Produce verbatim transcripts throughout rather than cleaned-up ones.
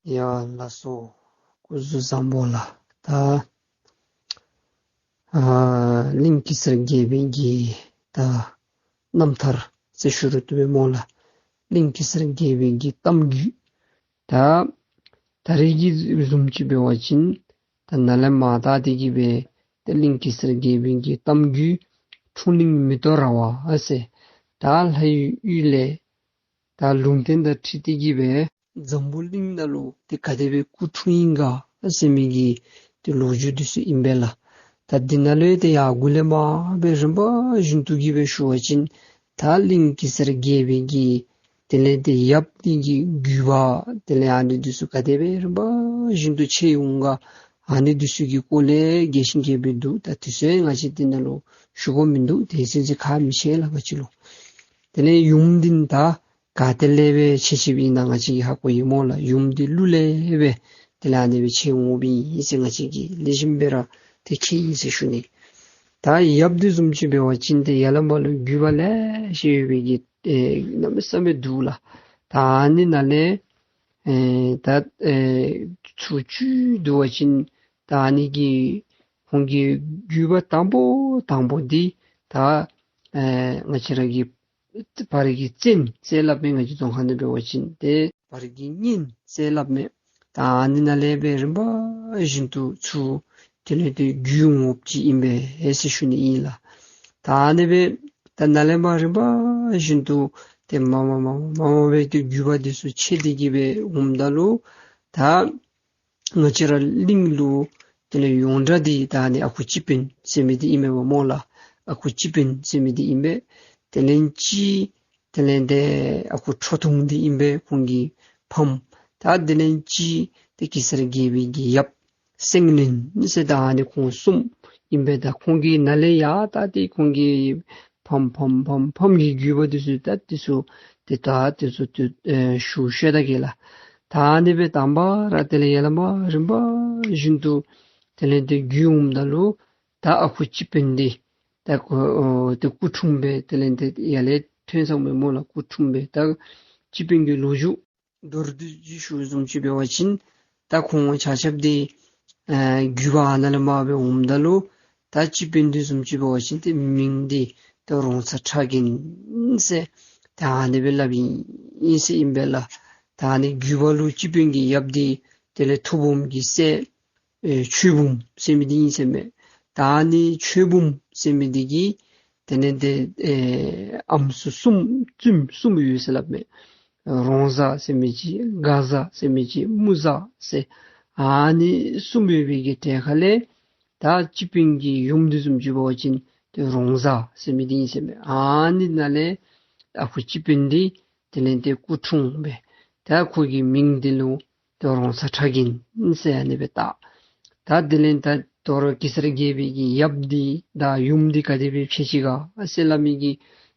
ཡ་ལགས་སོ། སྐུ་གཟུགས་བཟང་པོ་ལགས། ད་ཨ་གླིང་གེ་སར་རྒྱལ་པོའི་གི་ད་རྣམ་ཐར་ཟེར་ཞུ་རུང་བཏུབ་པས་སྨོ་ལགས། གླིང་གེ་སར་རྒྱལ་པོའི་གི་གཏམ་རྒྱུད། ད་ད་རེས་ཀྱི་བཟུམ་ཅིག་འབད་བ་ཅིན་ད་ནཱ་ལས་མར་ད་དེ་གི་སྦེ་ད་གླིང་གེ་སར་རྒྱལ་པོའི་གི་གཏམ་རྒྱུད། འཁྲུངས་གླིང་མེ་ཏོག་ར་བ་ཨ་ཟེར། ད་ལྷ་ཡུལ་ལས་ད་ལུང་བསྟན་དང་འཁྲིལ་ཏེ་གི་སྦེ་འཛམ་བུ་གླིང་ནང་ལུ་ཏེ་ག་དེ་སྦེ་སྐུ་འཁྲུངས་ཡི་ག་ཟེར་མི་གི་ཏེ་ལོ་རྒྱུས་འདི་ཚུ་ཨིན་པས་ལགས། ད་འདི་ནང་ལུ་ཏེ་ཡར་མགུ་ལས་མར་སྦེ་རིམ་པ་བཞིན་དུ་གི་སྦེ་ཞུ་བ་ཅིན་ད་གླིང་གེ་སར་རྒྱལ་པོའི་གི་དེ་ལས་ཏེ་ཡབ་འདི་གི་རྒྱུད་པ་དེ་ལས་ཨ་ནི་འདི་ཚུ་ག་དེ་སྦེ་རིམ་པ་བཞིན་དུ་ཆད་འོང་ག། ཨ་ནི་འདི་ཚུ་གི་སྐོར་ལས་རྒྱས་ཤིང་རྒྱས་པ་འདུག། ད་དེ་ཚུ་ཡང་ང་བཅས་འདི་ནང་ལུ་ཞུ་དགོཔ་མིན་འདུག། དེ་ཚུ་ཚུ་ཁག་མི་ཆེ་ལགས་ང་བཅས་ལུ། དེ་ལས་ཡུམ་འདི་ད་ག་ཏེ་ལས་སྦེ་ཆད་ཆདཔ་ཨིན་ན་ང་བཅས་ཀྱིས་ཧ་གོ་ཡི་སྨོ་ལགས། ཡུམ་འདི་ཀླུ་ལས་སྦེ་དེ་ལས་ཨ་ནི་སྦེ་ཆད་འོང་པའི་ཨིན་ཟེར་ང་བཅས་ཀྱིས་ལེགས་ཤོམ་སྦེ་ར་ཏེ་མཁྱེན་ཡི་ཟེར་ཞུ་ནི། ད་ཡབ་འདི་བཟུམ་ཅིག་འབད་བ་ཅིན་ཏེ་ཡར་ལས་མར་ལུ་རྒྱུད་པ་ལེ་ཤ་ཡོད་པའི་གི་ཨེ་གནམ་མེད་ས་མེད་འདུག་ལགས། ད་ཨ་ནི་ནང་ལས་ཨེ་ད་ཨེ་ཚུར་བཅུད་བསྡུ་བ་ཅིན་ད་ཨ་ནི་གི་ཁོང་གི་རྒྱུད་པ་དང་པོ་དང་པོ་འདི་ད་ཨེ་ང་བཅས་ར་གི་བར་གྱི་བཙན་ཟེར་སླབ་མས། ང་བཅས་རྫོང་ཁ་ནང་འབད་བ་ཅིན་ཏེ་བར་གྱི་གཉན་ཟེར་སླབ་མས། ད་ཨ་ནི་ནང་ལས་སྦེ་རིམ་པ་བཞིན་དུ་ཚུར་དེ་ལས་ཏེ་བརྒྱུད་འོངམ་ཅིག་ཨིན་པས་ཟེར་ཞུ་ནི་ཨིན་ལགས། ད་ཨ་ནི་སྦེ་ད་ནཱ་ལས་མར་རིམ་པ་བཞིན་དུ་ཏེ་མར་མར་མར་མར་མར་སྦེ་ཏེ་རྒྱུད་པ་འདི་ཚུ་ཆད་དེ་གི་སྦེ་འོངམ་ད་ལུ་ད་ང་བཅས་ར་གླིང་ལུ་དེ་ལས་ཡོངས་གྲགས་འདི་ད་ཨ་ནི་ཨ་ཁུ་སྤྱི་དཔོན་ཟེར་མི་འདི་ཨིན་མས་པ་སྨོ་ལགས། ཨ་ཁུ་སྤྱི་དཔོན་ཟེར་མི་འདི་ཨིན་པས། དེ་ལས་གཅིག་དེ་ལས་ཏེ་ཨ་ཁུ་ཁྲོ་ཐུང་འདི་ཨིན་པས་ཁོང་གི་ཕམ། ད་དེ་ལས་གཅིག་ཏེ་གེ་སར་རྒྱལ་པོའི་གི་ཡབ་སེང་བློན་ཟེར་ད་ཨ་ནི་ཁོང་གསུམ་ཨིན་པས། ད་ཁོང་གི་ནང་ལས་ཡར་ད་ཏེ་ཁོང་གི་ཕམ་ཕམ་ཕམ་ཕམ་གྱི་རྒྱུད་པ་འདི་ཚུ་ད་འདི་ཚུ་ཏེ་ད་འདི་ཚུ་ཏེ་ཨེ་ཞུ་ཤེས་ད་གེ་ལགས། ད་ཨ་ནི་སྦེ་དང་པ་ར་དེ་ལས་ཡར་ལས་མར་རིམ་པ་བཞིན་དུ་དེ་ལས་ཏེ་བརྒྱུད་འོངམ་ད་ལུ་ད་ཨ་ཁུ་སྤྱི་དཔོན་འདི་ད་ཁོ་ཨོ་ཏེ་སྐུ་འཁྲུངས་པའི་དེ་ལས་ཏེ་ཡར་ལས་ཐོན་སོང་མས་སྨོ་ལགས། སྐུ་འཁྲུངས་པའི་ད་སྤྱི་དཔོན་གྱི་ལོ་རྒྱུས་མདོར་བསྡུས་ཅིག་ཞུ་བཟུམ་ཅིག་འབད་བ་ཅིན་ད་ཁོང་ཆ་ཁྱབ་འདི་ཨེ་རྒྱུད་པ་ནང་ལས་མར་སྦེ་འོངམ་ད་ལུ་ད་སྤྱི་དཔོན་འདི་བཟུམ་ཅིག་འབད་བ་ཅིན་ཏེ་མིང་འདི་ད་རོང་ཚ་ཁྲ་རྒན་ཟེར་ད་ཨ་ནི་སྦེ་སླབ་ཨིན་ཟེར་ཨིན་པས་ལགས། ད་ཨ་ནི་རྒྱུད་པ་ལུ་སྤྱི་དཔོན་གྱི་ཡབ་འདི་དེ་ལས་ཐུ་བུམ་གྱི་སྲས་ཨེ་ཆོས་འབུམ་ཟེར་མི་འདི་ཨིན་ཟེར་མས། ད་ཨ་ནི་ཆོས་འབུམ་ཟེར་མི་འདི་གི་དེ་ལས་ཏེ་ཨེ་ཨམ་སྲུ་གསུམ་བཙུནམོ་གསུམ་ཡོད་ཟེར་སླབ་མས། རོང་བཟའ་ཟེར་མི་ཅིག། སྒ་བཟའ་ཟེར་མི་ཅིག། དམུ་བཟའ་ཟེར་ཨ་ནི་གསུམ་ཡོད་པའི་གི་གྲས་ཁ་ལས་ད་སྤྱི་དཔོན་གྱི་ཡུམ་འདི་བཟུམ་ཅིག་འབད་བ་ཅིན་ཏེ་རོང་བཟའ་ཟེར་མི་འདི་ཨིན་ཟེར་མས། ཨ་ནི་ནང་ལས་ཨ་ཁུ་སྤྱི་དཔོན་འདི་དེ་ལས་ཏེ་སྐུ་འཁྲུངས་པས། ད་ཁོ་གི་མིང་འདི་ལུ་ད་རོང་ཚ་ཁྲ་རྒན་ཟེར་ཨ་ནི་སྦེ་བཏགས། ད་དེ་ལས་ད་དོ་རུང་གེ་སར་རྒྱལ་པོའི་གི་ཡབ་འདི་དང་ཡུམ་འདི་ག་དེ་སྦེ་ཕྱད་ཅི་ག་ཟེར་སླབ་མི་གི་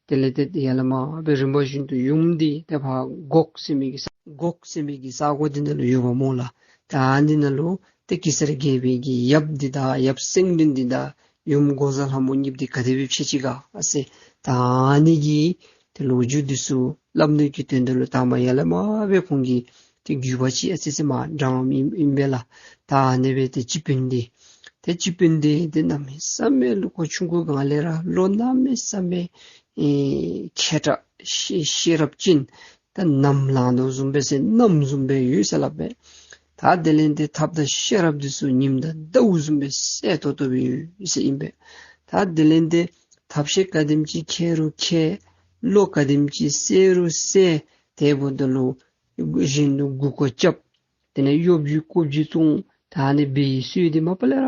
དེ་ལས་ཏེ་ཡར་ལས་མར་སྦེ་རིམ་པ་བཞིན་དུ་ཡུམ་འདི་ཏེ་ཕར་སྒོག་ཟེར་མི་གི་ས་སྒོག་ཟེར་མི་གི་ས་གོ་འདི་ནང་ལུ་ཡོདཔ་སྨོ་ལགས། ད་ཨ་ནི་ནང་ལུ་ཏེ་གེ་སར་རྒྱལ་པོའི་གི་ཡབ་འདི་དང་ཡབ་སེང་བློན་འདི་དང་ཡུམ་འགོག་བཟའ་ལྷ་མོ་གཉིས་འདི་ག་དེ་སྦེ་ཕྱད་ཅི་ག་ཟེར་ད་ཨ་ནི་གི་ཏེ་ལོ་རྒྱུས་འདི་ཚུ་སླབ་ནི་གི་དོན་དག་ལུ་ད་མར་ཡར་ལས་མར་སྦེ་ཁོང་གི་ཏེ་རྒྱུད་པ་ཅིག་ཨ་ཙི་ཙི་མར་དྲངམ་ཨིན་ཨིན་པས་ལགས། ད་ཨ་ནི་སྦེ་ཏེ་སྤྱི་དཔོན་འདི་ཏེ་སྤྱི་དཔོན་འདི་ཏེ་གནམ་མེད་ས་མེད་ལུ་ཁོ་ཆུང་ཀུ་སྒང་ལས་ར་བློ་གནམ་མེད་ས་མེད་ཨེ་མཁས་དྲགས་ཤེས་ཤེས་རབ་ཅན། ད་ནམ་ལངས་དོ་བཟུམ་སྦེ་ཟེར་གནམ་བཟུམ་སྦེ་ཡོད་ཟེར་སླབ་པས། ད་དེ་ལས་ཏེ་ཐབས་དང་ཤེས་རབ་འདི་ཚུ་ཉིམ་དང་ཟླཝ་བཟུམ་སྦེ་གསལ་ཏོག་ཏོ་སྦེ་ཡོད་ཟེར་ཨིན་པས། ད་དེ་ལས་ཏེ་ཐབས་ཤེས་ག་དེམ་ཅིག་མཁས་རུང་མཁས། བློ་ག་དེམ་ཅིག་གསལ་རུང་གསལ། དེ་འབདཝ་ད་ལུ་གཞན་ལུ་མགུ་སྐོར་རྐྱབ། དེ་ལས་གཡོ་སྒྱུ་ཀོ་སྒྱུ་བཙོང་། ད་ཨ་ནི་འབད་བའི་སྲོལ་འདི་མ་པ་ལས་ར་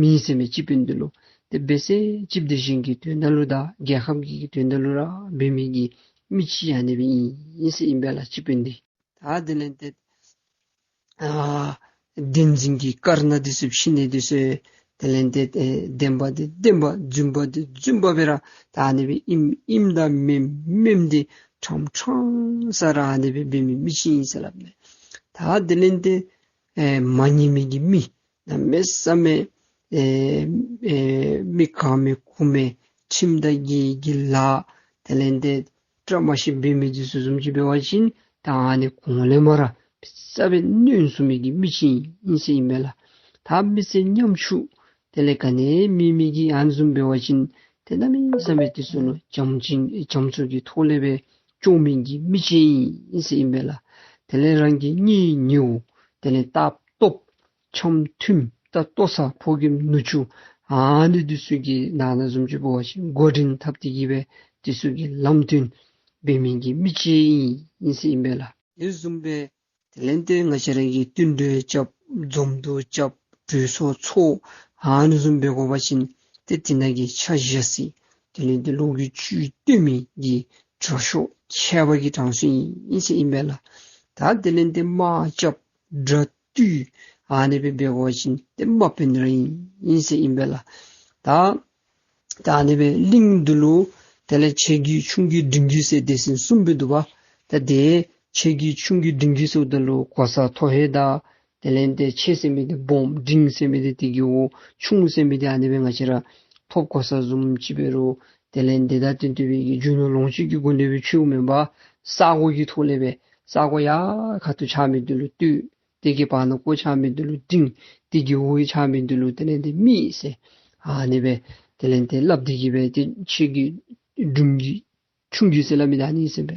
མེད་ཟེར་མས། སྤྱི་དཔོན་འདི་ལུ་ཏེ་འབད་ས་ཅིག་འབད་དེ་གཞན་གྱི་དོན་དག་ལུ་དང་རྒྱལ་ཁམས་ཀྱི་དོན་དག་ལུ་ར་འབད་མི་གི་མི་ཅིག་ཨ་ནི་སྦེ་ཨིན་ཟེར་ཨིན་པས་ལགས་སྤྱི་དཔོན་འདི། ད་དེ་ལས་ཏེ་ཨ་བདེན་འཛིན་གྱི་དཀར་ནག་འདི་ཚུ་ཕྱེ་ནི་འདི་ཚུ་དེ་ལས་ཏེ་ཨེ་བདེན་པ་འདི་བདེན་པ་རྫུན་པ་འདི་རྫུན་པ་སྦེ་ར་ད་ཨ་ནི་སྦེ་ཨིནམ་ཨིནམ་དང་མེནམ་མེནམ་འདི་ཕྲང་ཕྲང་ས་ར་ཨ་ནི་སྦེ་འབད་མི་མི་ཅིག་ཨིན་ཟེར་སླབ་མས། ད་དེ་ལས་ཏེ་ཨེ་མ་ཉན་མི་གི་མི་གནམ་མེད་ས་མེད་ཨེ་ཨེ་མི་གང་མི་ཁུ་མི་ཁྲིམས་དང་འགལ་གྱི་ལཱ་དེ་ལས་ཏེ་བཀྲ་མ་ཤིས་འབད་མི་འདི་ཚུ་བཟུམ་ཅིག་འབད་བ་ཅིན་ད་ཨ་ནི་གོང་ལས་མར་ར་ ས་སྦེ་གནོན་སོང་མི་གི་མི་ཅིག་ཨིན་ཟེར་ཨིན་པས་ལགས། ད་མི་ཚེ་ཉམ་ཆུང་དེ་ལས་ག་ནི་མེད་མི་གི་ཨ་ནི་བཟུམ་འབད་བ་ཅིན་ཏེ་གནམ་མེད་ས་མེད་དེ་ཚུ་ལུ་བྱམས་ཅིག་བྱམས་ཚུགས་ཀྱི་ཐོག་ལས་སྦེ་སྐྱོང་མི་གི་མི་ཅིག་ཨིན་ཟེར་ཨིན་པས་ལགས། དེ་ལས་རང་གི་གཉེན་ཉེཝ་དེ་ལས་ལྟ་སྟོབས་འཆམ་མཐུན་ད་ལྟོ་ཚང་ཕོ་རྒནམ་ནུ་གཅུང་ཨ་ནི་དེ་ཚུ་གི་ནང་ན་བཟུམ་ཅིག་འབད་བ་ཅིན་འགོ་འདྲེན་འཐབ་སྟེ་གི་སྦེ་དེ་ཚུ་གི་ལམ་སྟོན་འབད་མི་གི་མི་ཅིག་ཨིན་ཟེར་ཨིན་པས་ལགས། དེ་བཟུམ་སྦེ་དེ་ལས་ཏེ་ང་བཅས་ར་གིས་བསྟུན་གྲོས་རྐྱབ་འཛོམས་འདུ་རྐྱབ་གྲོས་ཚོགས་ཚོགས་ཨ་ནི་བཟུམ་འབད་དགོ་པ་ཅིན་ཏེ་དེ་ནང་གི་ཆ་བཞག་སའི་དེ་ལས་ཏེ་ལོ་རྒྱུས་བཅུད་བསྡུས་མི་གི་དྲག་ཤོས་མཁས་པ་གི་གྲངས་སུ་ཨིན་ཟེར་ཨིན་པས་ལགས། ད་དེ་ལས་ཏེ་དམག་རྐྱབ་དགྲ་བཏུལ་ཨ་ནི་སྦེ་འབད་དགོ་པ་ཅིན་ཏེ་དམག་དཔོན་ར་ཨིན་ཟེར་ཨིན་པས་ལགས། ད་ད་ཨ་ནི་སྦེ་གླིང་འདི་ལུ་དེ་ལས་ཆེ་རྒྱུད་ཆུང་རྒྱུད་འབྲིང་རྒྱུད་ཟེར་སྡེ་ཚན་གསུམ་སྦེ་འདུག་པ། ད་དེ་ཆེ་རྒྱུད་ཆུང་རྒྱུད་འབྲིང་རྒྱུད་ཟེརཝ་ད་ལུ་གོ་ས་མཐོ་ཧེང་དང་དེ་ལས་ཏེ་ཆེ་ཟེར་མི་འདི་སྦོམ་འབྲིང་ཟེར་མི་འདི་དེ་གི་འོག་ཆུང་ཟེར་མི་འདི་ཨ་ནི་སྦེ་ང་བཅས་ར་ཐོབ་གོ་ས་བཟུམ་ཅིག་འབད་རུང་དེ་ལས་ཏེ་ད་དེ་ལྟ་བུའི་གི་རྒྱུ་ནོར་ལོངས་སྤྱོད་ཀྱི་སྒོ་ལས་སྦེ་ཕྱེཝ་མེན་པར་ས་གོ་གི་ཐོག་ལས་སྦེ་ས་གོ་ཡར་ཁ་ཐུག་ཆགས་མི་འདི་ལུ་སྟོད། དེ་གི་བར་ན་ཁོ་ཆགས་མི་འདི་ལུ་འབྲིང་། དེ་གི་འོག་ཆགས་མི་འདི་ལུ་དེ་ལས་ཏེ་སྨད་ཟེར་ཨ་ནི་སྦེ་དེ་ལས་ཏེ་སླབ་སྟེ་གི་སྦེ་ཏེ་ཆེ་རྒྱུད་འབྲིང་རྒྱུད་ཆུང་རྒྱུད་ཟེར་སླབ་མི་ད་ཨ་ནི་ཟེར་སྦེ།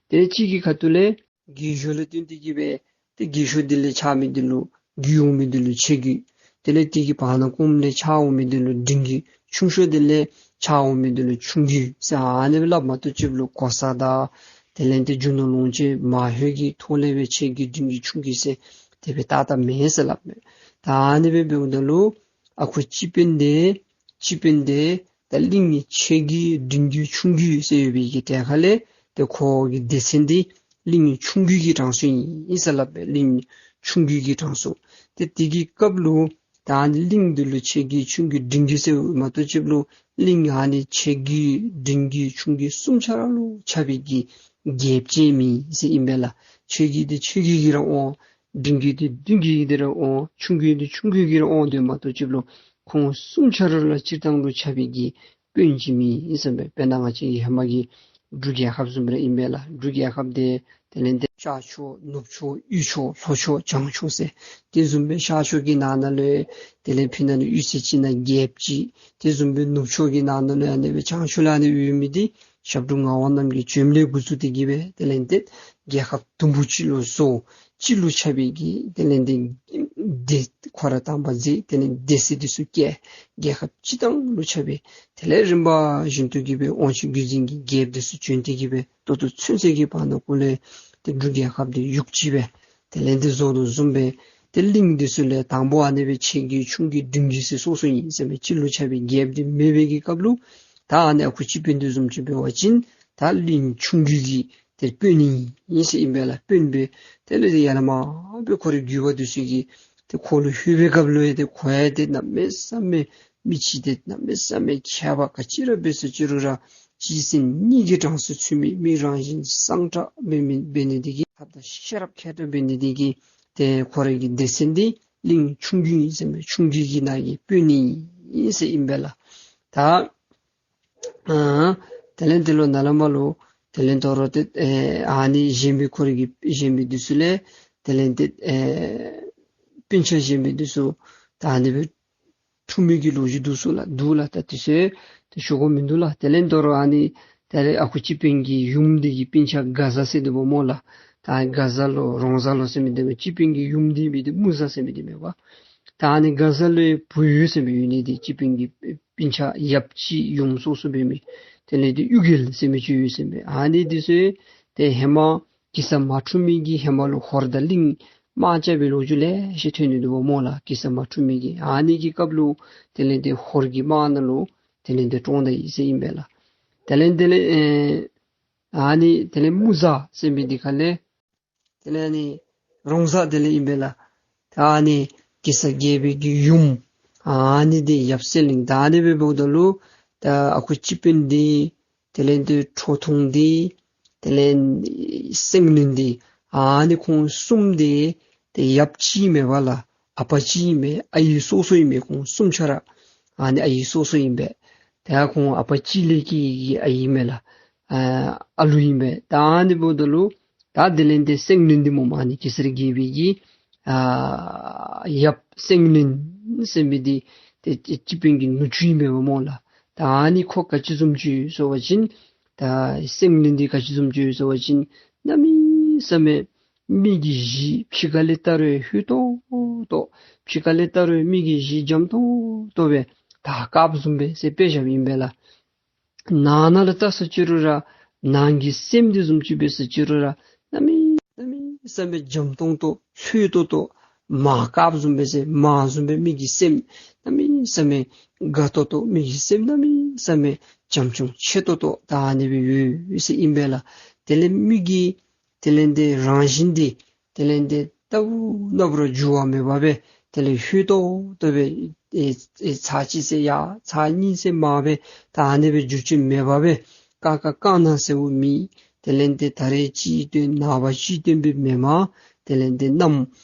དེ་ལས་གཅིག་གི་ཁ་ཐུག་ལས་རྒས་ཤོས་ལུ་བསྟུན་ཏེ་གི་སྦེ་ཏེ་རྒས་ཤོས་འདི་ལས་ཆགས་མི་འདི་ལུ་རྒུད་འོང་མི་འདི་ལུ་ཆེ་རྒྱུད། དེ་ལས་དེ་གི་བར་ན་ཁོམ་ལས་ཆགས་འོང་མི་འདི་ལུ་འབྲིང་རྒྱུད། ཆུང་ཤོས་འདི་ལས་ཆགས་འོང་མི་འདི་ལུ་ཆུང་རྒྱུད་ཟེར་ཨ་ནི་སྦེ་སླབ་མ་གཏོགས་ཅིག་ལུ་གོ་ས་དང་དེ་ལས་ཏེ་རྒྱུ་ནོར་ལོངས་སྤྱོད་མང་ཤོས་ཀྱི་ཐོག་ལས་སྦེ་ཆེ་རྒྱུད་འབྲིང་རྒྱུད་ཆུང་རྒྱུད་ཟེར་དེ་སྦེ་བཏགས་བཏགསཔ་མེན་ཟེར་སླབ་མས། ད་ཨ་ནི་སྦེ་འབདཝ་ད་ལུ་ཨ་ཁུ་སྤྱི་དཔོན་འདི་སྤྱི་དཔོན་འདི་ད་གླིང་ཆེ་རྒྱུད་འབྲིང་རྒྱུད་ཆུང་རྒྱུད་ཟེར་ཡོད་པའི་གི་གྲས་ཁ་ལས་ཏེ་ཁོ་གི་སྡེ་ཚན་འདི་གླིང་ཆུང་རྒྱུད་ཀྱི་གྲངས་སུ་ཨིན་ཟེར་སླབ་པས། གླིང་ཆུང་རྒྱུད་ཀྱི་གྲངས་སུ། ཏེ་དེ་གི་སྐབས་ལུ་ད་ཨ་ནི་གླིང་འདི་ལུ་ཆེ་རྒྱུད་ཆུང་རྒྱུད་འབྲིང་རྒྱུད་ཟེར་མ་གཏོགས་ཅིག་ལུ་གླིང་ཨ་ནི་ཆེ་རྒྱུད་འབྲིང་རྒྱུད་ཆུང་རྒྱུད་གསུམ་ཆ་ར་ལུ་ཁྱབ་པའི་གི་རྒྱལཔོ་ཅིག་མེད་ཟེར་ཨིན་པས་ལགས། ཆེ་རྒྱུད་འདི་ཆེ་རྒྱུད་ཀྱིས་ར་དབང་། འབྲིང་རྒྱུད་འདི་འབྲིང་རྒྱུད་ཀྱིས་ར་དབང་། ཆུང་རྒྱུད་འདི་ཆུང་རྒྱུད་ཀྱིས་ར་དབང་། དེ་མ་གཏོགས་ཅིག་ལུ་ཁོང་གསུམ་ཆ་ར་ལུ་སྤྱིར་བཏང་ལུ་ཁྱབ་པའི་གི་དཔོན་ཅིག་མེད་ཟེར་སྦེ། དཔེར་ན་ང་བཅས་ཀྱི་ཧེ་མ་གི་འབྲུག་རྒྱལ་ཁབ་བཟུམ་ར་ཨིན་པས་ལགས། འབྲུག་རྒྱལ་ཁབ་འདི་དེ་ལས་ཏེ་ཤར་ཕྱོགས་ནུབ་ཕྱོགས་དབུས་ཕྱོགས་ལྷོ་ཕྱོགས་བྱང་ཕྱོགས་ཟེར། དེ་བཟུམ་སྦེ་ཤར་ཕྱོགས་ཀྱི་ནང་ན་ལུ་དེ་ལས་ཕི་ནང་ལུ་གཡུས་ཚན་ཅིག་ནང་རྒྱལཔོ་ཅིག། དེ་བཟུམ་སྦེ་ནུབ་ཕྱོགས་ཀྱི་ནང་ན་ལུ་ཨ་ནི་སྦེ་བྱང་ཕྱོགས་ལུ་ཨ་ནི་ཡོད་མི་འདི་ཞབས་དྲུང་ངག་དབང་རྣམ་རྒྱལ་བྱོནམ་ལས་འགོ་བཙུགས་ཏེ་གི་སྦེ་དེ་ལས་ཏེ་རྒྱལ་ཁབ་དུམ་བུ་གཅིག་ལུ་བཟོ། གཅིག་ལུ་ཁྱབ་པའི་གི་དེ་ལས་ཏེ་སྡེ་ཁོ་ར་དང་པ་མཛད། དེ་ལས་སྡེ་སྲིད་འདི་ཚུ་བཀལ། རྒྱལ་ཁབ་སྤྱིར་བཏང་ལུ་ཁྱབ་པའི་དེ་ལས་རིམ་པ་བཞིན་དུ་གི་སྦེ་དབང་ཕྱུག་བརྒྱུད་འཛིན་གྱི་རྒྱལཔོ་འདི་ཚུ་བྱོན་ཏེ་གི་སྦེ་ད་ལྟོ་ཚུན་ཚོད་ཀྱི་བར་ན་ཁོ་ལས་ཏེ་འབྲུག་རྒྱལ་ཁབ་འདི་ཡུག་གཅིག་སྦེ་དེ་ལས་ཏེ་བཟོ་དོ་བཟུམ་སྦེ་ཏེ་གླིང་འདི་ཚུ་ལས་དང་པོ་ཨ་ནི་སྦེ་ཆེ་རྒྱུད་ཆུང་རྒྱུད་འབྲིང་རྒྱུད་ཟེར་སོ་སོ་ཨིན་ཟེར་སྦེ་གཅིག་ལུ་ཁྱབ་པའི་རྒྱལཔོ་འདི་མེད་པའི་གི་སྐབས་ལུ་ད་ཨ་ནི་ཨ་ཁུ་སྤྱི་དཔོན་འདི་བཟུམ་ཅིག་འབད་བ་ཅིན་ད་གླིང་ཆུང་རྒྱུད་ཀྱི་ཏེ་དཔོན་ཨིན་ཟེར་ཨིན་པས་ལགས། དཔོན་སྦེ་དེ་ལས་ཏེ་ཡར་ལས་མར་སྦེ་ཁོ་རའི་རྒྱུད་པ་འདི་ཚུ་གིས་ཏེ་ཁོ་ལུ་ལྷོད་པའི་སྐབས་ལུ་ཡང་ཏེ་ཁོ་ཡང་ཏེ་གནམ་མེད་ས་མེད་མི་ཅིག་ཏེ་གནམ་མེད་ས་མེད་མཁས་པ་ག་ཅི་ར་འབད་སོ་ཅི་རུང་ར་སྤྱི་སེམས་གཉིས་ཀྱི་གྲངས་སུ་ཚུད་མི་མི་རང་བཞིན་སྤྲང་ཀྲག་འབད་མི་འབད་ནི་འདི་གིས་ཐབས་དང་ཤེས་རབ་མཁས་དྲགས་འབད་ནི་འདི་གིས་ཏེ་ཁོ་རའི་གི་སྡེ་ཚན་འདི་གླིང་ཆུང་རྒྱུད་ཨིན་ཟེར་མས། ཆུང་རྒྱུད་ཀྱི་ནང་གི་དཔོན་ཨིན་ཟེར་ཨིན་པས་ལགས། ད་ཨ་དེ་ལས་དེ་ལུ་ནཱ་ལས་མར་ལུ་དེ་ལས་དོ་རུང་ཏེ་ཨེ་ཨ་ནི་གཞན་པའི་ཁོ་རའི་གི་གཞན་པའི་འདི་ཚུ་ལས་དེ་ལས་ཏེ་ཨེ་སྤུན་ཆ་གཞན་པའི་འདི་ཚུ་ད་ཨ་ནི་སྦེ་འཁྲུངས་མི་གི་ལོ་རྒྱུས་འདུག་ཟེར་ལགས། འདུག་ལགས། ད་དེ་ཚུ་ཏེ་ཞུ་དགོཔ་མིན་འདུག་ལགས། དེ་ལས་དོ་རུང་ཨ་ནི་ད་རེས་ཨ་ཁུ་སྤྱི་དཔོན་གྱི་ཡུམ་འདི་གི་སྤུན་ཆ་དགའ་བཟའ་ཟེར་འདུག་པ་སྨོ་ལགས། ད་དགའ་བཟའ་ལོ་རོང་བཟའ་ལོ་ཟེར་མི་འདི་སྤྱི་དཔོན་གྱི་ཡུམ་འདི་མི་འདི་དམུ་བཟའ་ཟེར་མི་འདི་མེན་པ། ད་ཨ་ནི་དགའ་བཟའ་ལོའི་བུ་ཡོད་ཟེར་མི་ཡོད་ནི་འདི་སྤྱི་དཔོན་གྱི་སྤུན་ཆ་ཡབ་གཅིག་ཡུམ་སོ་སོ་འབད་མི་དེ་ལས་ཏེ་གཡུ་རྒྱལ་ཟེར་མི་ཅིག་ཡོད་ཟེར་མས། ཨ་ནི་འདི་ཚུ་ཏེ་ཧེ་མ་གེ་སར་མ་འཁྲུངས་མི་གི་ཧེ་མ་ལུ་ཧོར་དང་གླིང་དམག་རྐྱབ་པའི་ལོ་རྒྱུས་ལེ་ཤ་ཐོན་ནི་འདུག་པ་སྨོ་ལགས། གེ་སར་མ་འཁྲུངས་མི་གི་ཨ་ནི་གི་སྐབས་ལུ་དེ་ལས་ཏེ་ཧོར་གྱི་དམག་ནང་ལུ་དེ་ལས་ཏེ་བཀྲོངས་ད་ཡི་ཟེར་ཨིན་པས་ལགས། དེ་ལས་དེ་ལས་ཨེ་ཨ་ནི་དེ་ལས་དམུ་བཟའ་ཟེར་མི་འདི་ཁ་ལས་དེ་ལས་ཨ་ནི་རོང་བཟའ་དེ་ལས་ཨིན་པས་ལགས། ད་ཨ་ནི་གེ་སར་རྒྱལ་པོའི་གི་ཡུམ་ཨ་ནི་འདི་ཡབ་སེང་བློན་ད་ཨ་ནི་སྦེ་འབདཝ་ད་ལུ་ད་ཨ་ཁུ་སྤྱི་དཔོན་འདི་དེ་ལས་ཏེ་ཁྲོ་ཐུང་འདི་དེ་ལས་སེང་བློན་འདི་ཨ་ནི་ཁོང་གསུམ་འདི་ཏེ་ཡབ་གཅིག་མེན་པ་ལགས། ཨ་པ་གཅིག་ཨིན་མས། ཨའི་སོ་སོ་ཨིན་མས། ཁོང་གསུམ་ཆ་ར་ཨ་ནི་ཨའི་སོ་སོ་ཨིན་པས། ད་ཁོང་ཨ་པ་གཅིག་ལས་སྐྱེས་ཀྱི་ཨའི་ཨིན་མས་ལགས། ཨ་ཨ་ལུ་ཨིན་པས། ད་ཨ་ནི་འབདཝ་ད་ལུ་ ད་དེ་ལས་ཏེ་སེང་བློན་འདི་སྨོ་མ་ཨ་ནི་གེ་སར་རྒྱལ་པོའི་གི་ཨ་ཡབ་སེང་བློན་ཟེར་མི་འདི་ཏེ་སྤྱི་དཔོན་གྱི་ནུ་གཅུང་ཨིན་པས་སྨོ་ལགས། ད་ཨ་ནི་ཁོ་ག་ཅི་བཟུམ་ཅིག་ཡོད་ཟེར་བ་ཅིན་ད་སེང་བློན་འདི་ག་ཅི་བཟུམ་ཅིག་ཡོད་ཟེར་བ་ཅིན་གནམ་མེད་ས་མེད་མི་གི་གཞི་ཕྱི་ཁ་ལས་བལྟ་རུང་ལྷོད་ཏོག་ཏོ། ཕྱི་ཁ་ལས་བལྟ་རུང་མི་གི་གཞི་འཇམ་ཏོག་ཏོ་སྦེ་ད་དཀརཔོ་བཟུམ་སྦེ་ཟེར་དཔེ་བཞགཔ་ཨིན་པས་ལགས། ནང་ན་ལུ་བལྟ་ས་ཅི་རུང་ར་ནང་གི་སེམས་འདི་བཟུམ་ཅིག་འབད་ས་ཅི་རུང་ར་གནམ་མེད་གནམ་མེད་ས་མེད་འཇམ་ཏོང་ཏོ་ལྷོད་ཏོག་ཏོ་མར་དཀརཔོ་བཟུམ་སྦེ་ཟེར་མར་བཟུམ་སྦེ་མི་གི་སེམས་གནམ་མེད་ས་མེད་དགའ་ཏོག་ཏོ་མི་གི་སེམས་གནམ་མེད་ས་མེད་བྱམས་སྐྱོང་ཆེ་ཏོག་ཏོ་ད་ཨ་ནི་སྦེ་ཡོད་ཟེར་ཨིན་པས་ལགས། དེ་ལས་མི་གི་དེ་ལས་ཏེ་རང་བཞིན་འདི་དེ་ལས་ཏེ་རྟག་བུ་ན་བུ་ར་འགྱུར་བ་མེད་པར་སྦེ་དེ་ལས་ལྷོད་ཏོག་ཏོ་སྦེ་ཨེ་ཨེ་ཚར་གཅིག་ཟེར་ཡར་ཚར་གཉིས་ཟེར་མར་སྦེ་ད་ཨ་ནི་སྦེ་འགྱུར་བཅོས་མེད་པར་སྦེ་ཀ་ཀ་ཀ་ན་ཟེརཝ་མེད། དེ་ལས་ཏེ་ད་རེས་གཅིག་བཏོན་ནངས་པ་གཅིག་བཏོན་སྦེ་མེན་པར་དེ་ལས་ཏེ་གནམ་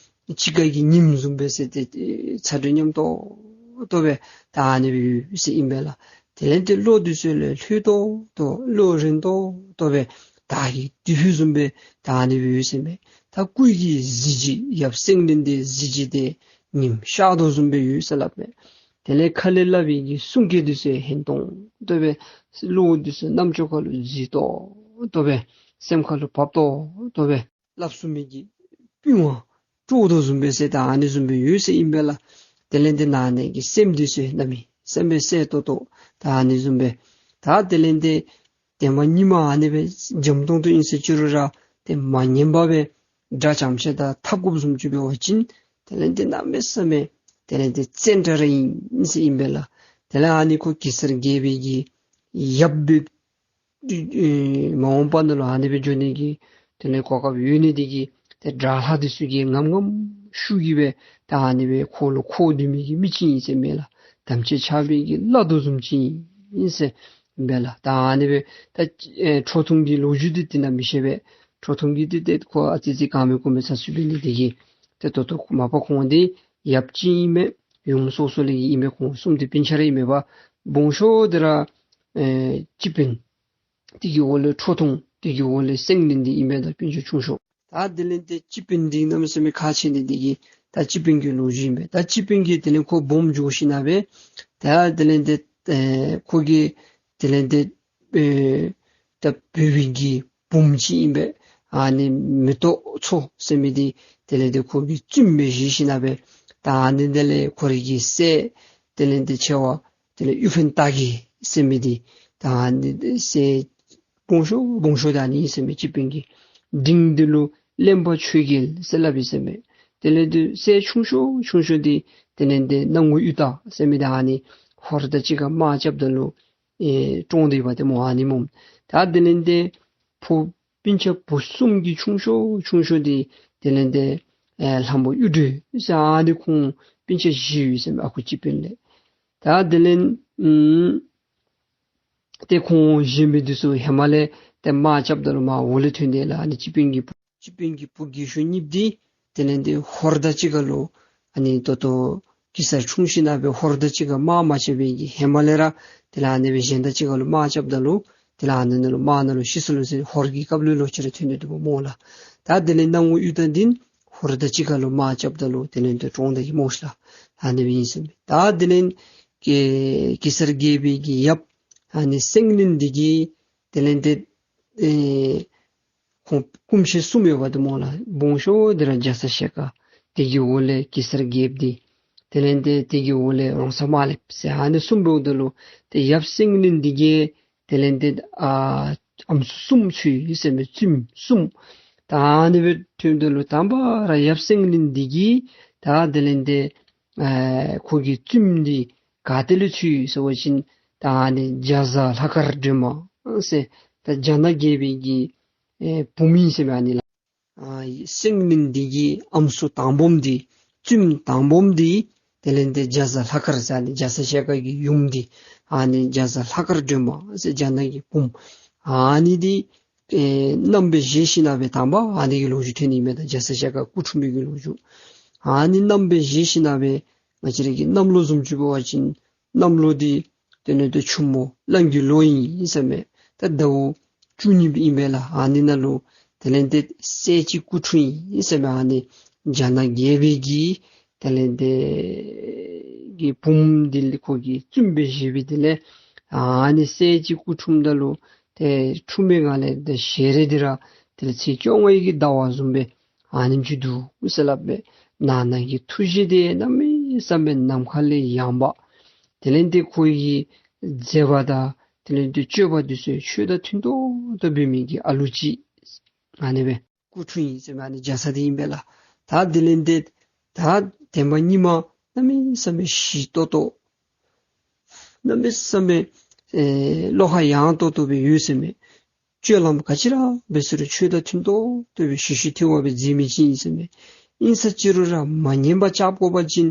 དཔྱིད་ཀ་གི་ཉིམ་བཟུམ་སྦེ་ཟེར་ཏེ་ཚ་དྲོད་མཉམ་ཏོག་ཏོ་སྦེ་ད་ཨ་ནི་སྦེ་ཡོད་ཟེར་ཨིན་པས་ལགས། དེ་ལས་ཏེ་བློ་འདི་ཚུ་ལས་ལྷོད་ཏོག་ཏོ་བློ་རན་ཏོག་ཏོ་སྦེ་ད་གི་དུས་ཚོད་བཟུམ་སྦེ་ད་ཨ་ནི་སྦེ་ཡོད་ཟེར་མས། ད་སྐུ་གི་གཟི་བརྗིད་ཡབ་སེང་བློན་འདི་གཟི་བརྗིད་འདི་ཉིམ་ཤར་དོ་བཟུམ་སྦེ་ཡོད་ཟེར་སླབ་མས། དེ་ལས་ཁ་ལས་སླབ་པའི་གི་གསུང་སྐད་འདི་ཚུ་ཧན་ཏོང་ཏོ་སྦེ་བློ་འདི་ཚུ་རྣམ་ཅོ་ཁ་ལུ་གཟིགས་ཏོག་ཏོ་སྦེ་སེམས་ཁ་ལུ་བབས་ཏོག་ཏོ་སྦེ་སླབ་ཚུགས་མི་གི་པི་ཝང་དཀྲོགས་དོ་བཟུམ་སྦེ་ཟེར་ད་ཨ་ནི་བཟུམ་སྦེ་ཡོད་ཟེར་ཨིན་པས་ལགས། དེ་ལས་ཏེ་ནང་ན་གི་སེམས་འདི་ཚུ་གནམ་མེད་ས་མེད་གསལ་ཏོག་ཏོ་ད་ཨ་ནི་བཟུམ་སྦེ་ད་དེ་ལས་ཏེ་དེ་མ་ཉི་མ་ཨ་ནི་སྦེ་འཇམ་ཏོང་ཏོ་ཨིན་ཟེར་ཅི་རུང་ར་ཏེ་མ་ཉན་པར་སྦེ་དགྲ་ཙམ་ཅིག་དང་འཐབ་དགོཔ་བཟུམ་ཅིག་འབད་བ་ཅིན་དེ་ལས་ཏེ་གནམ་མེད་ས་མེད་དེ་ལས་ཏེ་བཙན་དྲགས་ར་ཨིན་ཟེར་ཨིན་པས་ལགས། དེ་ལས་ཨ་ནི་ཁོ་གེ་སར་རྒྱལ་པོའི་གི་ཡབ་སྦེ་ཨེ་མ་འོངས་པ་ནང་ལུ་ཨ་ནི་སྦེ་འགྱོ་ནི་གི་དེ་ལས་གོ་སྐབས་ཡོད་ནི་འདི་གིས་ཏེ་དགྲ་ལྷ་འདི་ཚུ་གིས་ངམ་ངམ་ཤུགས་ཀྱིས་སྦེ་ད་ཨ་ནི་སྦེ་ཁོ་ལུ་འཁོར་སྡོད་མི་གི་མི་ཅིག་ཨིན་ཟེར་མས་ལགས། དམ་ཅན་ཆགས་པའི་གི་བླ་རྡོ་བཟུམ་ཅིག་ཨིན་ཟེར་མས་ལགས། ད་ཨ་ནི་སྦེ་ད་ཨེ་ཁྲོ་ཐུང་གི་ལོ་རྒྱུས་འདི་དེ་ནང་མི་ཤེས་པས། ཁྲོ་ཐུང་གི་འདི་ཏེ་ཁོ་ཨ་ཙི་ཙི་གང་མེད་ཀུ་མེད་ཚ་སུ་འབད་ནི་འདི་གིས་ཏེ་ད་ལྟོ་མ་པ་ཁོང་འདི་ཡབ་གཅིག་ཨིན་མས། ཡུམ་སོ་སོ་ལས་ཨིན་མས། ཁོང་གསུམ་འདི་སྤུན་ཆ་ར་ཨིན་མས་པ། སྦོམ་ཤོས་འདི་ར་ཨེ་སྤྱི་དཔོན། དེ་གི་འོག་ལས་ཁྲོ་ཐུང་། དེ་གི་འོག་ལས་སེང་བློན་འདི་ཨིན་མས། ད་སྤུན་ཆ་ཆུང་ཤོས། ད་དེ་ལས་ཏེ་སྤྱི་དཔོན་འདི་གནམ་མེད་ས་མེད་ཁག་ཆེ་ནི་འདི་གིས་ད་སྤྱི་དཔོན་གྱི་ལོ་རྒྱུས་ཨིན་པས། ད་སྤྱི་དཔོན་གྱིས་དེ་ལས་ཁོ་སྦོམ་འགྱོ་ཞིན་ན་སྦེ་ད་དེ་ལས་ཏེ་ཨེ་ཁོ་གིས་དེ་ལས་ཏེ་ཨེ་ད་བོད་པའི་གི་བུམོ་ཅིག་ཨིན་པས། ཨ་ནི་མེ་ཏོག་མཚོ་ཟེར་མི་འདི་དེ་ལས་ཏེ་ཁོ་གི་བཙུནམོ་སྦེ་བཞེས་ཞིན་ན་སྦེ་ད་ཨ་ནི་དེ་ལས་ཁོ་རའི་གི་སྲས་དེ་ལས་ཏེ་ཆེ་བ་དེ་ལས་གཡུ་ཕན་སྟག་གི་ཟེར་མི་འདི་ད་ཨ་ནི་སྲས་སྦོམ་ཤོས་སྦོམ་ཤོས་ད་ཨ་ནི་ཨིན་ཟེར་མས། སྤྱི་དཔོན་གྱི་འབྲིང་འདི་ལུ་གླེན་པ་ཆོས་རྒྱལ་ཟེར་སླབ་ཨིན་ཟེར་མས། དེ་ལས་ཏེ་སྲས་ཆུང་ཤོས་ཆུང་ཤོས་འདི་དེ་ལས་ཏེ་སྣང་ངུ་གཡུ་སྟག་ཟེར་མི་འདི་ཨ་ནི་ཧོར་དང་གཅིག་ཁར་དམག་རྐྱབ་ད་ལུ་ཨེ་བཀྲོངས་ཏེ་འབག་སྟེ་སྨོ་ཨ་ནི་སྨོ། ད་དེ་ལས་ཏེ་བུ་སྤུན་ཆ་བུ་གསུམ་གྱི་ཆུང་ཤོས་ཆུང་ཤོས་འདི་དེ་ལས་ཏེ་ཨེ་ལྷ་མོ་གཡུ་སྒྲོན་ཟེར་ཨ་ནི་ཁོང་སྤུན་ཆ་བཞི་ཡོད་ཟེར་མས། ཨ་ཁུ་སྤྱི་དཔོན་ལས། ད་དེ་ལས་ཨམ་ཏེ་ཁོང་གཞན་མི་འདི་ཚུ་ཧེ་མ་ལས་ཏེ་དམག་རྐྱབ་ད་ལུ་མར་འོག་ལས་ཐོན་ཏེ་ལགས། ཨ་ནི་སྤྱི་དཔོན་གྱི་བུ་སྤྱི་དཔོན་གྱི་བུ་རྒས་ཤོས་གཉིས་འདི་དེ་ལས་ཏེ་ཧོར་དང་གཅིག་ཁར་ལུ་ཨ་ནི་ད་ལྟོ་གེ་སར་འཁྲུངས་ཞིན་ན་སྦེ་ཧོར་དང་གཅིག་ཁར་དམག་མ་རྐྱབ་པའི་གི་ཧེ་མ་ལས་ར་དེ་ལས་ཨ་ནི་སྦེ་གཞན་དང་གཅིག་ཁར་ལུ་དམག་རྐྱབ་ད་ལུ་དེ་ལས་ཨ་ནི་ནང་ལུ་དམག་ནང་ལུ་ཤི་སོ་ལོ་ཟེར་ཧོར་གྱི་སྐབས་ལུ་ལོག་ཅི་ར་ཐོན་ཏེ་འདུག་པ་སྨོ་ལགས། ད་དེ་ལས་སྣང་ངུ་གཡུ་སྟག་འདི་ཧོར་དང་གཅིག་ཁར་ལུ་དམག་རྐྱབ་ད་ལུ་དེ་ལས་ཏེ་བཀྲོངས་ད་ཡི་སྨོ་ཤིག་ལགས། ཨ་ནི་སྦེ་ཨིན་ཟེར་མས། ད་དེ་ལས་གེ་གེ་སར་རྒྱལ་པོའི་གི་ཡབ་ཨ་ནི་སེང་བློན་འདི་གིས་དེ་ལས་ཏེ་ཨེ་ཁོང་སྐུ་མཆེད་གསུམ་ཡོདཔ་འདུག་སྨོ་ལགས། སྦོམ་ཤོས་འདི་ར་རྒྱ་ཚ་ཞལ་དཀར། དེ་གི་འོག་ལས་གེ་སར་རྒྱལཔོ་འདི། དེ་ལས་ཏེ་དེ་གི་འོག་ལས་རོང་ཚ་དམར་ལེབ་ཟེར་ཨ་ནི་གསུམ་འབདཝ་ད་ལུ་ཏེ་ཡབ་སེང་བློན་འདི་གིས་དེ་ལས་ཏེ་ཨ་ཨམ་སྲུ་གསུམ་ཚུད་ཡི་ཟེར་མས། བཙུནམོ་གསུམ། ད་ཨ་ནི་སྦེ་ཐོནམ་ད་ལུ་དང་པ་ར་ཡབ་སེང་བློན་འདི་གིས་ད་དེ་ལས་ཏེ་ཨེ་ཁོ་གི་བཙུནམོ་འདི་ག་ཏེ་ལས་ཚུད་ཡི་ཟེར་བ་ཅིན་ད་ཨ་ནི་རྒྱ་བཟའ་ལྷ་དཀར་སྒྲོལ་མ་ཟེར་ད་རྒྱ་ནག་རྒྱལ་པོའི་གི་ཨེ་བུམོ་ཨིན་ཟེར་མས་ཨ་ནི་ལགས། ཨ་སེང་བློན་འདི་གི་ཨམ་སྲུ་དང་པམ་འདི་བཙུནམོ་དང་པམ་འདི་དེ་ལས་ཏེ་རྒྱ་བཟའ་ལྷ་དཀར་ཟེར་ཨ་ནི་རྒྱ་ཚ་ཞལ་དཀར་གྱི་ཡུམ་འདི་ཨ་ནི་རྒྱ་བཟའ་ལྷ་དཀར་སྒྲོལ་མ་ཟེར་རྒྱ་ནག་གི་བུམོ་ཨ་ནི་འདི་ཨེ་མནའམ་སྦེ་བཞེས་ཞིན་ན་སྦེ་དང་པ་ཨ་ནི་གི་ལོ་རྒྱུས་ཐོན་ནི་མས། ད་རྒྱ་ཚ་ཞལ་དཀར་སྐུ་འཁྲུངས་མི་གི་ལོ་རྒྱུས་ཨ་ནི་མནའམ་སྦེ་བཞེས་ཞིན་ན་སྦེ་ང་བཅས་ར་གི་གནམ་ལོ་བཟུམ་ཅིག་འབད་བ་ཅིན་གནམ་ལོ་འདི་དེ་ལས་ཏེ་ཆུ་མོ་གླང་གི་ལོ་ཨིན་ཟེར་མས། ད་ཟླཝ་བཅུ་གཉིས་པ་ཨིན་པས་ལགས། ཨ་ནི་ནང་ལུ་ དེ་ལས་ཏེ་སྲས་ཅིག་སྐུ་འཁྲུངས་ཡི་ཟེར་མས། ཨ་ནི་རྒྱ་ནག་རྒྱལ་པོའི་གི་དེ་ལས་ཏེ་གི་བུམོ་འདི་ལས་ཁོ་གིས་བཙུན་སྦེ་བཞེས་པའི་དེ་ལས་ཨ་ནི་སྲས་ཅིག་སྐུ་འཁྲུངསམ་ད་ལུ་ཏེ་འཁྲུངས་པའི་སྒང་ལས་ཏེ་ཞལ་རས་འདི་ར་དེ་ལས་ཚེས་བཅོ་ལྔའི་གི་ཟླ་བ་བཟུམ་སྦེ་ཨ་ནེམ་ཅིག་འདུག་ཟེར་སླབ་མས། ནང་ན་གི་ཐུགས་བཞེད་འདི་གནམ་མེད་ས་མེད་ནམ་མཁའ་ལས་ཡངས་པ། དེ་ལས་ཏེ་ཁོ་གི་མཛད་པ་དང་དེ་ལས་ཏེ་སྤྱོད་པ་འདི་ཚུ་ཆོས་དང་མཐུན་ཏོག་ཏོ་འབད་མི་གི་ཨ་ལུ་ཅིག་ཨ་ནི་སྦེ་སྐུ་འཁྲུངས་ཡི་ཟེར་མས། ཨ་ནི་རྒྱ་ཚ་འདི་ཨིན་པས་ལགས། ད་དེ་ལས་ཏེ་ད་དེ་མ་ཉི་མ་གནམ་མེད་ས་མེད་ཞི་ཏོག་ཏོ་གནམ་མེད་ས་མེད་ཨེ་བློ་ཁ་ཡངས་ཏོག་ཏོ་སྦེ་ཡོད་ཟེར་མས། སྤྱོད་ལམ་ག་ཅི་ར་འབད་ས་རུང་ཆོས་དང་མཐུན་ཏོག་ཏོ་སྦེ་ཞི་ཞི་ཏོག་ཏོ་སྦེ་མཛད་མི་ཅིག་ཨིན་ཟེར་མས། ཨིན་ས་ཅི་རུང་ར་མ་ཉན་པ་ཅིག་འབད་བ་ཅིན་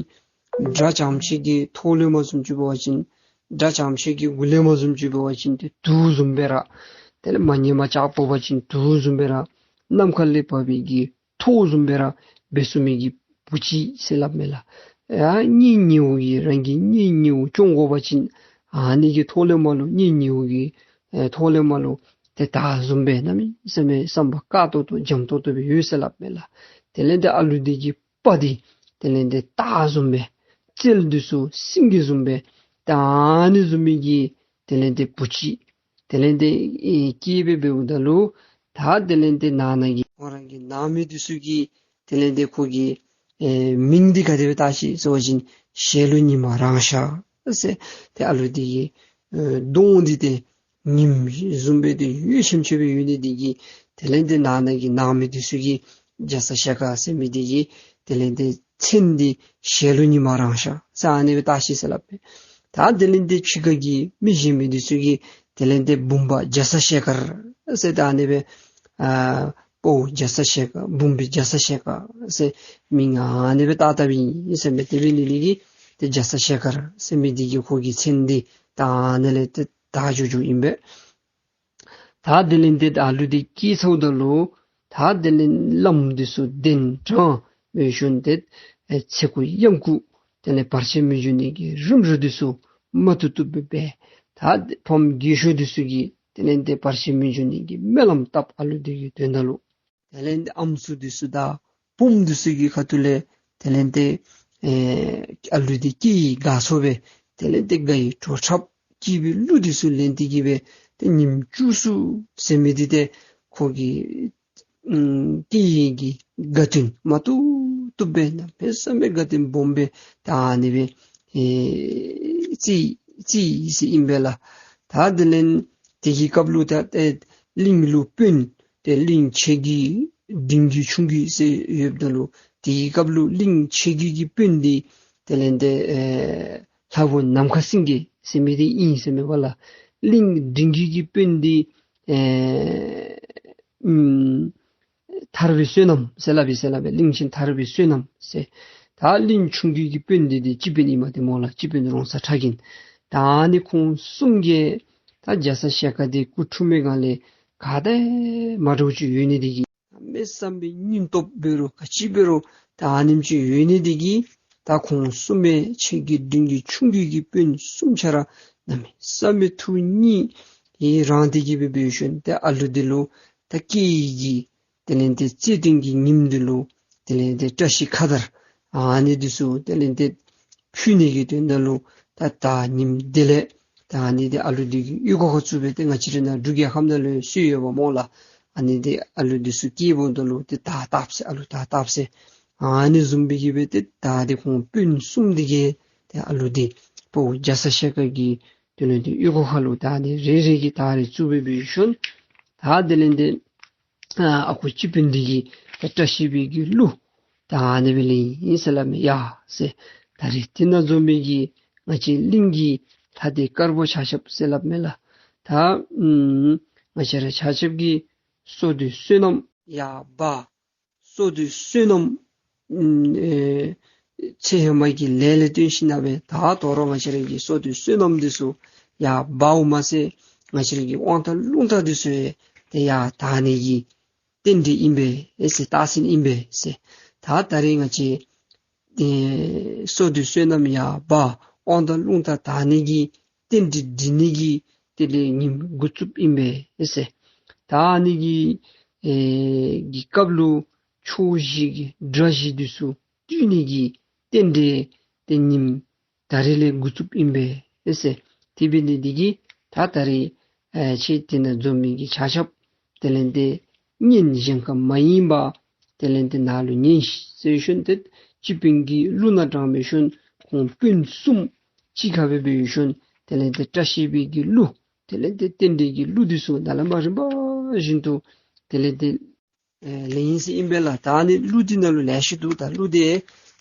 དགྲ་ཙམ་ཅིག་གི་ཐོག་ལས་མར་བཟུམ་ཅིག་འབད་བ་ཅིན་དགྲ་ཙམ་ཅིག་གི་མགུ་ལས་མར་བཟུམ་ཅིག་འབད་བ་ཅིན་ཏེ་དུག་བཟུམ་སྦེ་ར། དེ་ལས་མ་ཉན་པ་ཅིག་འབད་བ་ཅིན་དུག་བཟུམ་སྦེ་ར། ནམ་མཁའ་ལས་བབས་པའི་གི་ཐོག་བཟུམ་སྦེ་ར་འབད་ཚུགས་མི་གི་བུ་ཅིག་ཟེར་སླབ་མས་ལགས། ཡ་གཉེན་ཉེཝ་གིས་རང་གི་གཉེན་ཉེཝ་སྐྱོང་དགོ་པ་ཅིན་ཨ་ནི་གི་ཐོག་ལས་མར་ལུ་གཉེན་ཉེཝ་གི་ཨེ་ཐོག་ལས་མར་ལུ་ཏེ་དར་བཟུམ་སྦེ་གནམ་མེད་ས་མེད་བསམ་པ་དཀར་ཏོག་ཏོ་འཇམ་ཏོག་ཏོ་སྦེ་ཡོད་ཟེར་སླབ་མས་ལགས། དེ་ལས་ཏེ་ཨ་ལུ་འདི་གི་དཔའ་འདི་དེ་ལས་ཏེ་སྟག་བཟུམ་སྦེ་རྩལ་འདི་ཚུ་སེང་གེ་བཟུམ་སྦེ་ད་ཨ་ནི་བཟུམ་མའི་གི་དེ་ལས་ཏེ་བུ་ཅིག་དེ་ལས་ཏེ་ཨེ་སྐྱེས་སྦེ་འབདཝ་ད་ལུ་ད་དེ་ལས་ཏེ་ནང་ན་གི་ཁོ་ར་གི་ནང་མི་འདི་ཚུ་གིས་དེ་ལས་ཏེ་ཁོ་གི་ཨེ་མིང་འདི་ག་དེ་སྦེ་བཏགས་ཅི་ཟེར་བ་ཅིན་ཞལ་ལུ་ཉི་མ་རང་ཤར་ཟེར། ཏེ་ཨ་ལུ་འདི་གི་ཨེ་གདོང་འདི་ཏེ་ཉིམ་བཟུམ་སྦེ་ཏེ་འོད་ཆེམ་ཆེམ་སྦེ་ཡོད་ནི་འདི་གིས་དེ་ལས་ཏེ་ནང་ན་གི་ནང་མི་འདི་ཚུ་གིས་རྒྱ་ཚ་ཞལ་དཀར་ཟེར་མི་འདི་གི་དེ་ལས་ཏེ་མཚན་འདི་ཞལ་ལུ་ཉི་མ་རང་ཤར་ཟེར་ཨ་ནི་སྦེ་བཏགས་ཅི་ཟེར་སླབ་མས། ད་དེ་ལས་ཏེ་ཕྱི་ཁ་གི་མི་གཞན་མི་འདི་ཚུ་གིས་དེ་ལས་ཏེ་འབུམ་པ་རྒྱ་ཚ་ཞལ་དཀར་ཟེར་ད་ཨ་ནི་སྦེ་ཨ་དཔའ་བོ་རྒྱ་ཚ་ཞལ་དཀར་འབུམ་པའི་རྒྱ་ཚ་ཞལ་དཀར་ཟེར་མིང་ཨ་ནི་སྦེ་བཏགས་བཏགསཔ་ཨིན་ཟེར་མས། དེ་འབད་ནི་འདི་གིས་ཏེ་རྒྱ་ཚ་ཞལ་དཀར་ཟེར་མི་འདི་གིས་ཁོ་གི་མཚན་འདི་ད་ཨ་ནི་ལས་ཏེ་དར་འགྱོ་འགྱོཝ་ཨིན་པས། ད་དེ་ལས་ཏེ་ད་ཨ་ལུ་འདི་སྐྱེས་ཚརཝ་ད་ལུ་ད་དེ་ལས་བླམ་འདི་ཚུ་གདན་དྲངས་སྦེ་ཞིནམ་ཏེ་ཨེ་ཚེ་འགུགས་གཡང་འགུགས་དེ་ལས་བར་ཆད་མི་འབྱུང་ནི་གི་རིམ་གྲོ་འདི་ཚུ་མ་བཏུབ་བཏུབ་སྦེ་འབད། ད་ཕམ་རྒས་ཤོས་འདི་ཚུ་གིས་དེ་ལས་ཏེ་བར་ཆད་མི་འབྱུང་ནི་གི་སྨོན་ལམ་བཏབ། ཨ་ལུ་འདི་གི་དོན་དག་ལུ། དེ་ལས་ཏེ་ཨམ་སྲུ་འདི་ཚུ་དང་བུམོ་འདི་ཚུ་གི་ཁ་ཐུག་ལས་དེ་ལས་ཏེ་ཨེ་ཨ་ལུ་འདི་སྐྱེས་ཡི་དགའ་ཚོར་སྦེ་དེ་ལས་ཏེ་དགའ་ཡི་བྲོ་འཁྲབ་སྐྱིད་པའི་གླུ་འདི་ཚུ་ལེན་ཏེ་གིས་སྦེ་ཏེ་ཉིནམ་བཅུ་གསུམ་ཟེར་མི་འདི་ཏེ་ཁོ་གི་ཨམ་སྐྱེས་ཡི་གི་དགའ་སྟོན་མ་བཏུབ་བཏུབ་སྦེ་གནམ་མེད་ས་མེད་དགའ་སྟོན་སྦོམ་སྦེ་ད་ཨ་ནི་སྦེ་ཨེ་རྩིས་རྩིས་ཡི་ཟེར་ཨིན་པས་ལགས། ད་དེ་ལས་དེ་གི་སྐབས་ལུ་ད་ཏེ་གླིང་ལུ་དཔོན་ཏེ་གླིང་ཆེ་གི་འབྲིང་གི་ཆུང་གི་ཟེར་ཡོདཔ་ད་ལུ་དེ་གི་སྐབས་ལུ་གླིང་ཆེ་གི་གི་དཔོན་འདི་དེ་ལས་ཏེ་ཨེ་ལྷ་བུ་ནམ་མཁའ་སེང་གེ་ཟེར་མི་འདི་ཨིན་ཟེར་མས་པ་ལགས། གླིང་འབྲིང་གི་གི་དཔོན་འདི་ཨེ་ཨམ་ཐར་པའི་བསོད་ནམས་ཟེར་སླབ་ཨིན་ཟེར་སླབ་ཨིན། གླིང་ཆེན་ཐར་པའི་བསོད་ནམས་ཟེར། ད་གླིང་ཆུང་གི་གི་དཔོན་འདི་འདི་སྤྱི་དཔོན་ཨིན་མས་ཏེ་སྨོ་ལགས། སྤྱི་དཔོན་རོང་ཚ་ཁྲ་རྒན། ད་ཨ་ནི་ཁོང་གསུམ་གྱིས་ད་རྒྱ་ཚ་ཞལ་དཀར་འདི་སྐུ་འཁྲུངས་པའི་སྒང་ལས་ག་དེ་མ་འདྲཝ་ཅིག་ཡོད་ནི་འདི་གིས་གནམ་མེད་ས་མེད་སྙིང་སྟོབས་འབད་རུང་ག་ཅི་འབད་རུང་ད་ཨ་ནེམ་ཅིག་ཡོད་ནི་འདི་གིས་ད་ཁོང་གསུམ་མས་ཆེ་གི་འབྲིང་གི་ཆུང་གི་གི་དཔོན་གསུམ་ཆ་ར་གནམ་མེད་ས་མེད་ཐུགས་མཉེས་ཡི་རངས་ཏེ་གིས་སྦེ་འབད་ཞིནམ་ཏེ་ཨ་ལུ་འདི་ལུ་ད་སྐྱེས་ཡི་གི་དེ་ལས་ཏེ་རྩེད་འགྲན་གྱི་ཉིནམ་འདི་ལུ་དེ་ལས་ཏེ་བཀྲ་ཤིས་ཁ་དར་ཨ་ནི་འདི་ཚུ་དེ་ལས་ཏེ་ཕུལ་ནི་གི་དོན་དག་ལུ་ད་ད་ཉིནམ་དེ་ལས་ད་ཨ་ནི་འདི་ཨ་ལུ་འདི་གི་ཨོལ་ལྐོག་ཁར་བཙུགས་སྦེ་ཏེ་ང་བཅས་རའི་ནཱ་འབྲུག་རྒྱལ་ཁབ་ནང་ལུ་སྲོལ་ཡོདཔ་སྨོ་ལགས། ཨ་ནི་འདི་ཨ་ལུ་འདི་ཚུ་སྐྱེས་འབདཝ་ད་ལུ་ཏེ་དར་བཏབ་ཟེར་ཨ་ལུ་དར་བཏབ་ཟེར་ཨ་ནི་བཟུམ་སྦེ་གིས་སྦེ་ཏེ་ད་འདི་ཁོང་དཔོན་གསུམ་འདི་གིས་ཏེ་ཨ་ལུ་འདི་དཔའ་བོ་རྒྱ་ཚ་ཞལ་དཀར་གྱི་དེ་ལས་ཏེ་ཨོལ་ལྐོག་ཁར་ལུ་ད་ཨ་ནི་རེ་རེ་གིས་དར་རེ་བཙུགས་སྦེ་འབད་ཞིནམ་ད་དེ་ལས་ཏེ་ཨ་ཨ་ཁུ་སྤྱི་དཔོན་འདི་གིས་ད་བཀྲ་ཤིས་པའི་གི་གླུ་ད་ཨ་ནི་སྦེ་ལེན་ཡི་ཟེར་སླབ་མས། ཡ་ཟེར་ད་རེས་འདི་ནང་འཛོམས་མི་གི་ང་བཅས་གླིང་གི་ལྷ་སྡེ་དཀར་པོ་ཆ་ཁྱབ་ཟེར་སླབ་མས་ལགས། ད་ཨམ་ང་བཅས་ར་ཆ་ཁྱབ་ཀྱི་བསོད་སྡེ་བསོད་ནམས་ཡར་འབག། བསོད་སྡེ་བསོད་ནམས་ཨམ་ཨེ་ཚེ་ཧེ་མ་གི་ལས་ལས་བརྟེན་ཞིནམ་ལས་ད་ད་རུང་ང་བཅས་ར་གི་བསོད་སྡེ་བསོད་ནམས་འདི་ཚུ་ཡར་འབགཔ་མ་ཚད་ང་བཅས་ར་གི་དབང་ཐང་རླུང་རྟ་འདི་ཚུ་ཡང་ཏེ་ཡར་དར་ནི་གི་རྟེན་འབྲེལ་ཨིན་པས་ཟེར། རྟགས་མཚན་ཨིན་པས་ཟེར། ད་ད་རེས་ང་བཅས་ཨེ་བསོད་སྡེ་བསོད་ནམས་ཡར་འབག་དབང་ཐང་རླུང་རྟ་དར་ནི་གི་རྟེན་འབྲེལ་འགྲིག་ནི་གི་དེ་ལས་ཉིནམ་འགོ་བཙུགསཔ་ཨིན་པས་ཟེར། ད་ཨ་ནི་གི་ ཨེ་གི་སྐབས་ལུ་ཕྱོགས་བཞི་གི་དགྲ་བཞི་འདི་ཚུ་བཏུལ་ནི་གི་རྟེན་འབྲེལ་ཏེ་ཉིནམ་ད་རིས་ལས་འགོ་བཙུགསཔ་ཨིན་པས་ཟེར། དེ་འབད་ནི་འདི་གིས་ད་ད་རིས་ཨེ་ཁྱེད་དེ་ནང་འཛོམས་མི་གི་ཆ་ཁྱབ་དེ་ལས་ཏེ་གཉེན་གཞན་ཁར་མ་ཡེངས་པར་དེ་ལས་ཏེ་ནཱ་ལུ་ཉན་ཤིག་ཟེར་ཞིནམ་ཏེ་སྤྱི་དཔོན་གྱི་གླུ་སྣ་དྲངས་འབད་ཞིནམ་ཁོང་དཔོན་གསུམ་གཅིག་ཁར་སྦེ་འབད་ཞིནམ་དེ་ལས་ཏེ་བཀྲ་ཤིས་པའི་གི་གླུ་དེ་ལས་ཏེ་རྟེན་འབྲེལ་གྱི་གླུ་འདི་ཚུ་ནཱ་ལས་མར་རིམ་པ་བཞིན་དུ་དེ་ལས་ཏེ་ཨེ་ལེན་ཡི་ཟེར་ཨིན་པས་ལགས། ད་ཨ་ནི་གླུ་འདི་ནང་ལུ་ལེ་ཤ་འདུག། ད་གླུ་འདི་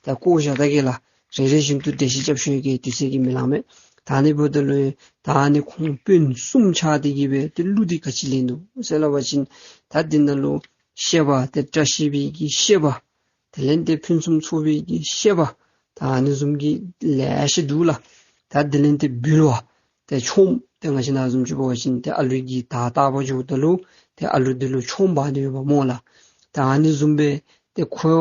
ད་བཀོ་བཞག་ད་གེ་ལགས། རེ་རེ་བཞིན་དུ་འགྲེལ་བཤད་རྐྱབ་ཞུ་ཡི་གི་དུས་ཚོད་ཀྱིས་མི་ལང་མས། ད་ཨ་ནི་འབདཝ་ད་ལུ་ད་ཨ་ནི་ཁོང་དཔོན་གསུམ་ཆགས་ཏེ་གི་སྦེ་ཏེ་གླུ་འདི་ག་ཅི་ལེན་ནུག་ཟེར་སླབ་པ་ཅིན་ད་འདི་ནང་ལུ་བཤད་པ་ཏེ་བཀྲ་ཤིས་པའི་གི་བཤད་པ་དེ་ལས་ཏེ་ཕུན་སུམ་ཚོགས་པའི་གི་བཤད་པ་ད་ཨ་ནི་བཟུམ་གྱི་ལེ་ཤ་འདུག་ལགས། ད་དེ་ལས་ཏེ་འབུལ་བ་ཏེ་ཆོམ་ཏེ་ང་བཅས་ནཱ་བཟུམ་ཅིག་འབད་བ་ཅིན་ཏེ་ཨ་ལུ་གི་དར་བཏགས་པར་འགྱོཝ་ད་ལུ་ཏེ་ཨ་ལུ་འདི་ལུ་ཆོམ་འབག་ནི་ཡོདཔ་སྨོ་ལགས། ད་ཨ་ནི་བཟུམ་སྦེ་ཏེ་ཁོ་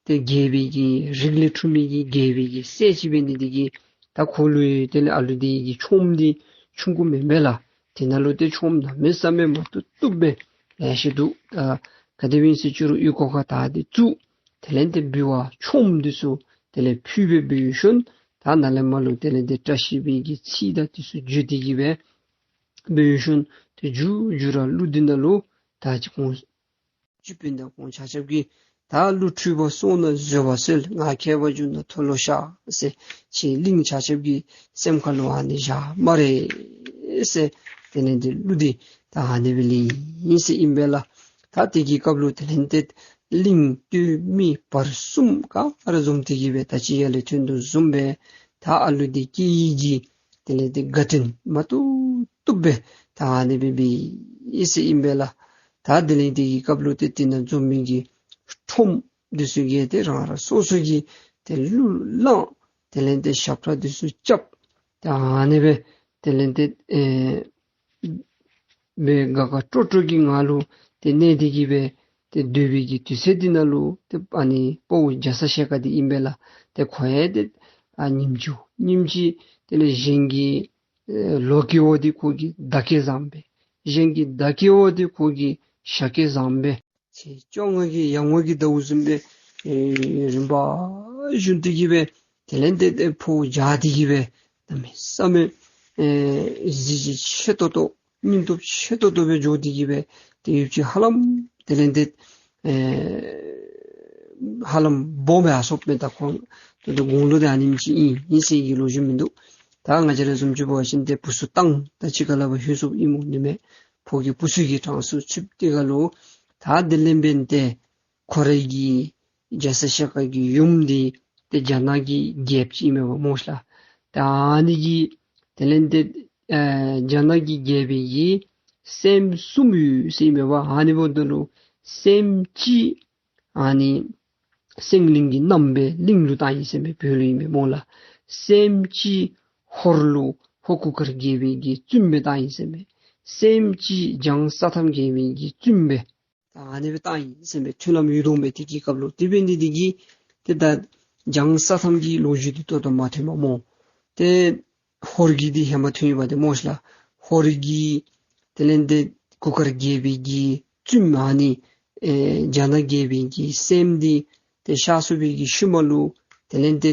ཏེ་རྒྱལ་པོའི་གི་རིགས་ལས་འཁྲུངས་མི་གི་རྒྱལ་པོའི་གི་སྲས་ཅིག་འབད་ནི་འདི་གིས་ད་ཁོ་ལུ་དེ་ལས་ཨ་ལུ་འདི་གི་ཆོམ་འདི་ཆུང་ཀུ་མེན་པས་ལགས། དེ་ནང་ལུ་ཏེ་ཆོམ་གནམ་མེད་ས་མེད་མང་ཏོག་ཏོ་སྦེ་ལེ་ཤ་འདུག། ད་ག་དེ་སྦེ་ཨིན་ཟེར་ཅི་རུང་ཡུལ་གོ་ཁ་ད་འདི་བཙུགས། དེ་ལས་ཏེ་འབུལ་བ་ཆོམ་འདི་ཚུ་དེ་ལས་ཕུལ་སྦེ་འབད་ཞིནམ་ད་ནཱ་ལས་མར་ལུ་དེ་ལས་ཏེ་བཀྲ་ཤིས་པའི་གི་ཚིག་དང་འདི་ཚུ་བརྗོད་དེ་གི་སྦེ་འབད་ཞིནམ་ཏེ་མཇུག་མཇུག་ར་གླུ་འདི་ནང་ལུ་ད་ཅི་ཁོང་སྤྱི་དཔོན་དང་ཁོང་ཆ་ཁྱབ་ཀྱིས་ད་གླུ་འཁྲུལ་པ་སོང་ན་བཟོད་པ་གསོལ། ང་མཁས་པ་གྱུར་ན་མཐོལ་ལོ་བཤགས་ཟེར་ཁྱེད་གླིང་ཆ་ཁྱབ་ཀྱི་སེམས་ཁ་ལུ་ཨ་ནི་བཞག་སྨ་རེ་ཟེར། དེ་ལས་ཏེ་གླུ་འདི་ད་ཨ་ནི་སྦེ་ལེན་ཡི་ཟེར་ཨིན་པས་ལགས། ད་དེ་གི་སྐབས་ལུ་དེ་ལས་ཏེ་གླིང་སྟོད་སྨད་བར་གསུམ་ག་ར་འཛོམས་ཏེ་གི་སྦེ་ད་ཅི་ཡར་ལས་ཐོན་དོ་བཟུམ་སྦེ་ད་ཨ་ལུ་འདི་སྐྱེ་ཡི་གི་དེ་ལས་ཏེ་དགའ་སྟོན་མང་ཏོག་ཏོ་སྦེ་ད་ཨ་ནི་སྦེ་འབད་ཡི་ཟེར་ཨིན་པས་ལགས། ད་དེ་ལས་དེ་གི་སྐབས་ལུ་ཏེ་དེ་ནང་འཛོམས་མི་གི་ཁྲོམ་འདི་ཚུ་གིས་ཏེ་རང་རང་སོ་སོ་གི་ཏེ་གླུ་བླངས། དེ་ལས་ཏེ་ཞབས་ཁྲ་འདི་ཚུ་རྐྱབ། ད་ཨ་ནི་སྦེ་དེ་ལས་ཏེ་ཨེ་སྦེ་དགའ་དགའ་སྤྲོ་སྤྲོ་གི་ངང་ལུ་ཏེ་གནས་ཏེ་གི་སྦེ་ཏེ་སྡོད་པའི་གི་དུས་ཚོད་འདི་ནང་ལུ་ཏེ་ཨ་ནི་དཔའ་བོ་རྒྱ་ཚ་ཞལ་དཀར་འདི་ཨིན་པས་ལགས། ཏེ་ཁོ་ཡང་ཏེ་ཨ་ཉིནམ་གཅིག་ཉིནམ་གཅིག་དེ་ལས་གཞན་གྱི་ཨེ་ལོ་སྐྱེ་བ་འདི་ཁོ་གི་ཟླ་སྐྱེ་བཟང་པས། གཞན་གྱི་ཟླ་སྐྱེ་བ་འདི་ཁོ་གི་ཞག་སྐྱེ་བཟང་པས། ཚེས་བཅོ་ལྔ་གི་ཡར་ངོ་གི་ཟླཝ་བཟུམ་སྦེ་ཨེ་རིམ་པ་བཞིན་དུ་གི་སྦེ་དེ་ལས་ཏེ་ཏེ་ཕོཝ་རྒྱས་ཏེ་གི་སྦེ་གནམ་མེད་ས་མེད་ཨེ་གཟི་བརྗིད་ཆེ་ཏོག་ཏོ་སྙིང་སྟོབས་ཆེ་ཏོག་ཏོ་སྦེ་འགྱོ་སྟེ་གི་སྦེ་ཏེ་ཡུདཔ་ཅིག་ཧ་ལམ་དེ་ལས་ཏེ་ཨེ་ཧ་ལམ་སྦོམ་སྦེ་ཨ་སོངམ་མས། ད་ཁོང་ད་ལྟོ་དགུང་ལོ་འདི་ཨ་ནེམ་ཅིག་ཨིན་ཨིན་ཟེར་གྱི་ལོ་རྒྱུས་མིན་འདུག། ད་ང་བཅས་ར་བཟུམ་ཅིག་འབད་བ་ཅིན་ཏེ་བུ་ཚུ་བཏང་ད་ཅི་ག་ལ་བ་ལྷོད་སོཔ་ཨིན་སྨོ་ནི་མས། ཕོ་གི་བུ་ཚུ་གི་གྲངས་སུ་ཚུདཔ་དེ་ག་ལུ་ད་དེ་ལས་འབདན་ཏེ་ཁོ་རའི་གི་རྒྱ་ཚ་ཞལ་དཀར་གྱི་ཡུམ་འདི་ཏེ་རྒྱ་ནག་གི་རྒྱལཔོ་ཅིག་ཨིན་མས་པ་སྨོ་ཤ་ལགས། ད་ཨ་ནི་གི་དེ་ལས་ཏེ་ཨེ་རྒྱ་ནག་གི་རྒྱལ་པོའི་གི་སྲསམོ་གསུམ་ཡོད་ཟེར་ཨིན་མས་པ། ཨ་ནི་འབདཝ་ད་ལུ་སྲསམོ་གཅིག་ཨ་ནི་སེང་བློན་གྱི་མནའམ་སྦེ་གླིང་ལུ་བཏང་ཡི་ཟེར་མས། བོད་ལུ་ཨིན་མས་སྨོ་ལགས། སྲསམོ་གཅིག་ཧོར་ལུ་ཧོར་གུར་དཀར་རྒྱལ་པོའི་གི་བཙུནམོ་སྦེ་བཏང་ཡི་ཟེར་མས། སྲསམོ་གཅིག་འཇང་ས་ཐམ་རྒྱལ་པོའི་གི་བཙུནམོ་སྦེ། ད་ཨ་ནི་སྦེ་བཏང་ཡི་ཟེར་མས། མཐུན་ལམ་ཡོད་དོ་མས་དེ་གི་སྐབས་ལུ། དེ་འབད་ནི་འདི་གིས་ཏེ་ད་འཇང་ས་ཐམ་གྱི་ལོ་རྒྱུས་འདི་ཏོག་ཏོ་མ་ཐོན་པ་སྨོ། ཏེ་ཧོར་གྱི་འདི་ཧེ་མ་ཐོན་ཡོད་པ་ཏེ་སྨོ་ཤ་ལགས། ཧོར་གྱི་དེ་ལས་ཏེ་གུར་དཀར་རྒྱལ་པོའི་གི་བཙུནམོ་ཨ་ནི་ཨེ་རྒྱ་ནག་རྒྱལ་པོའི་གི་སྲསམོ་འདི་ཏེ་གཤགས་སོང་བའི་གི་ཤུལ་མ་ལུ་དེ་ལས་ཏེ་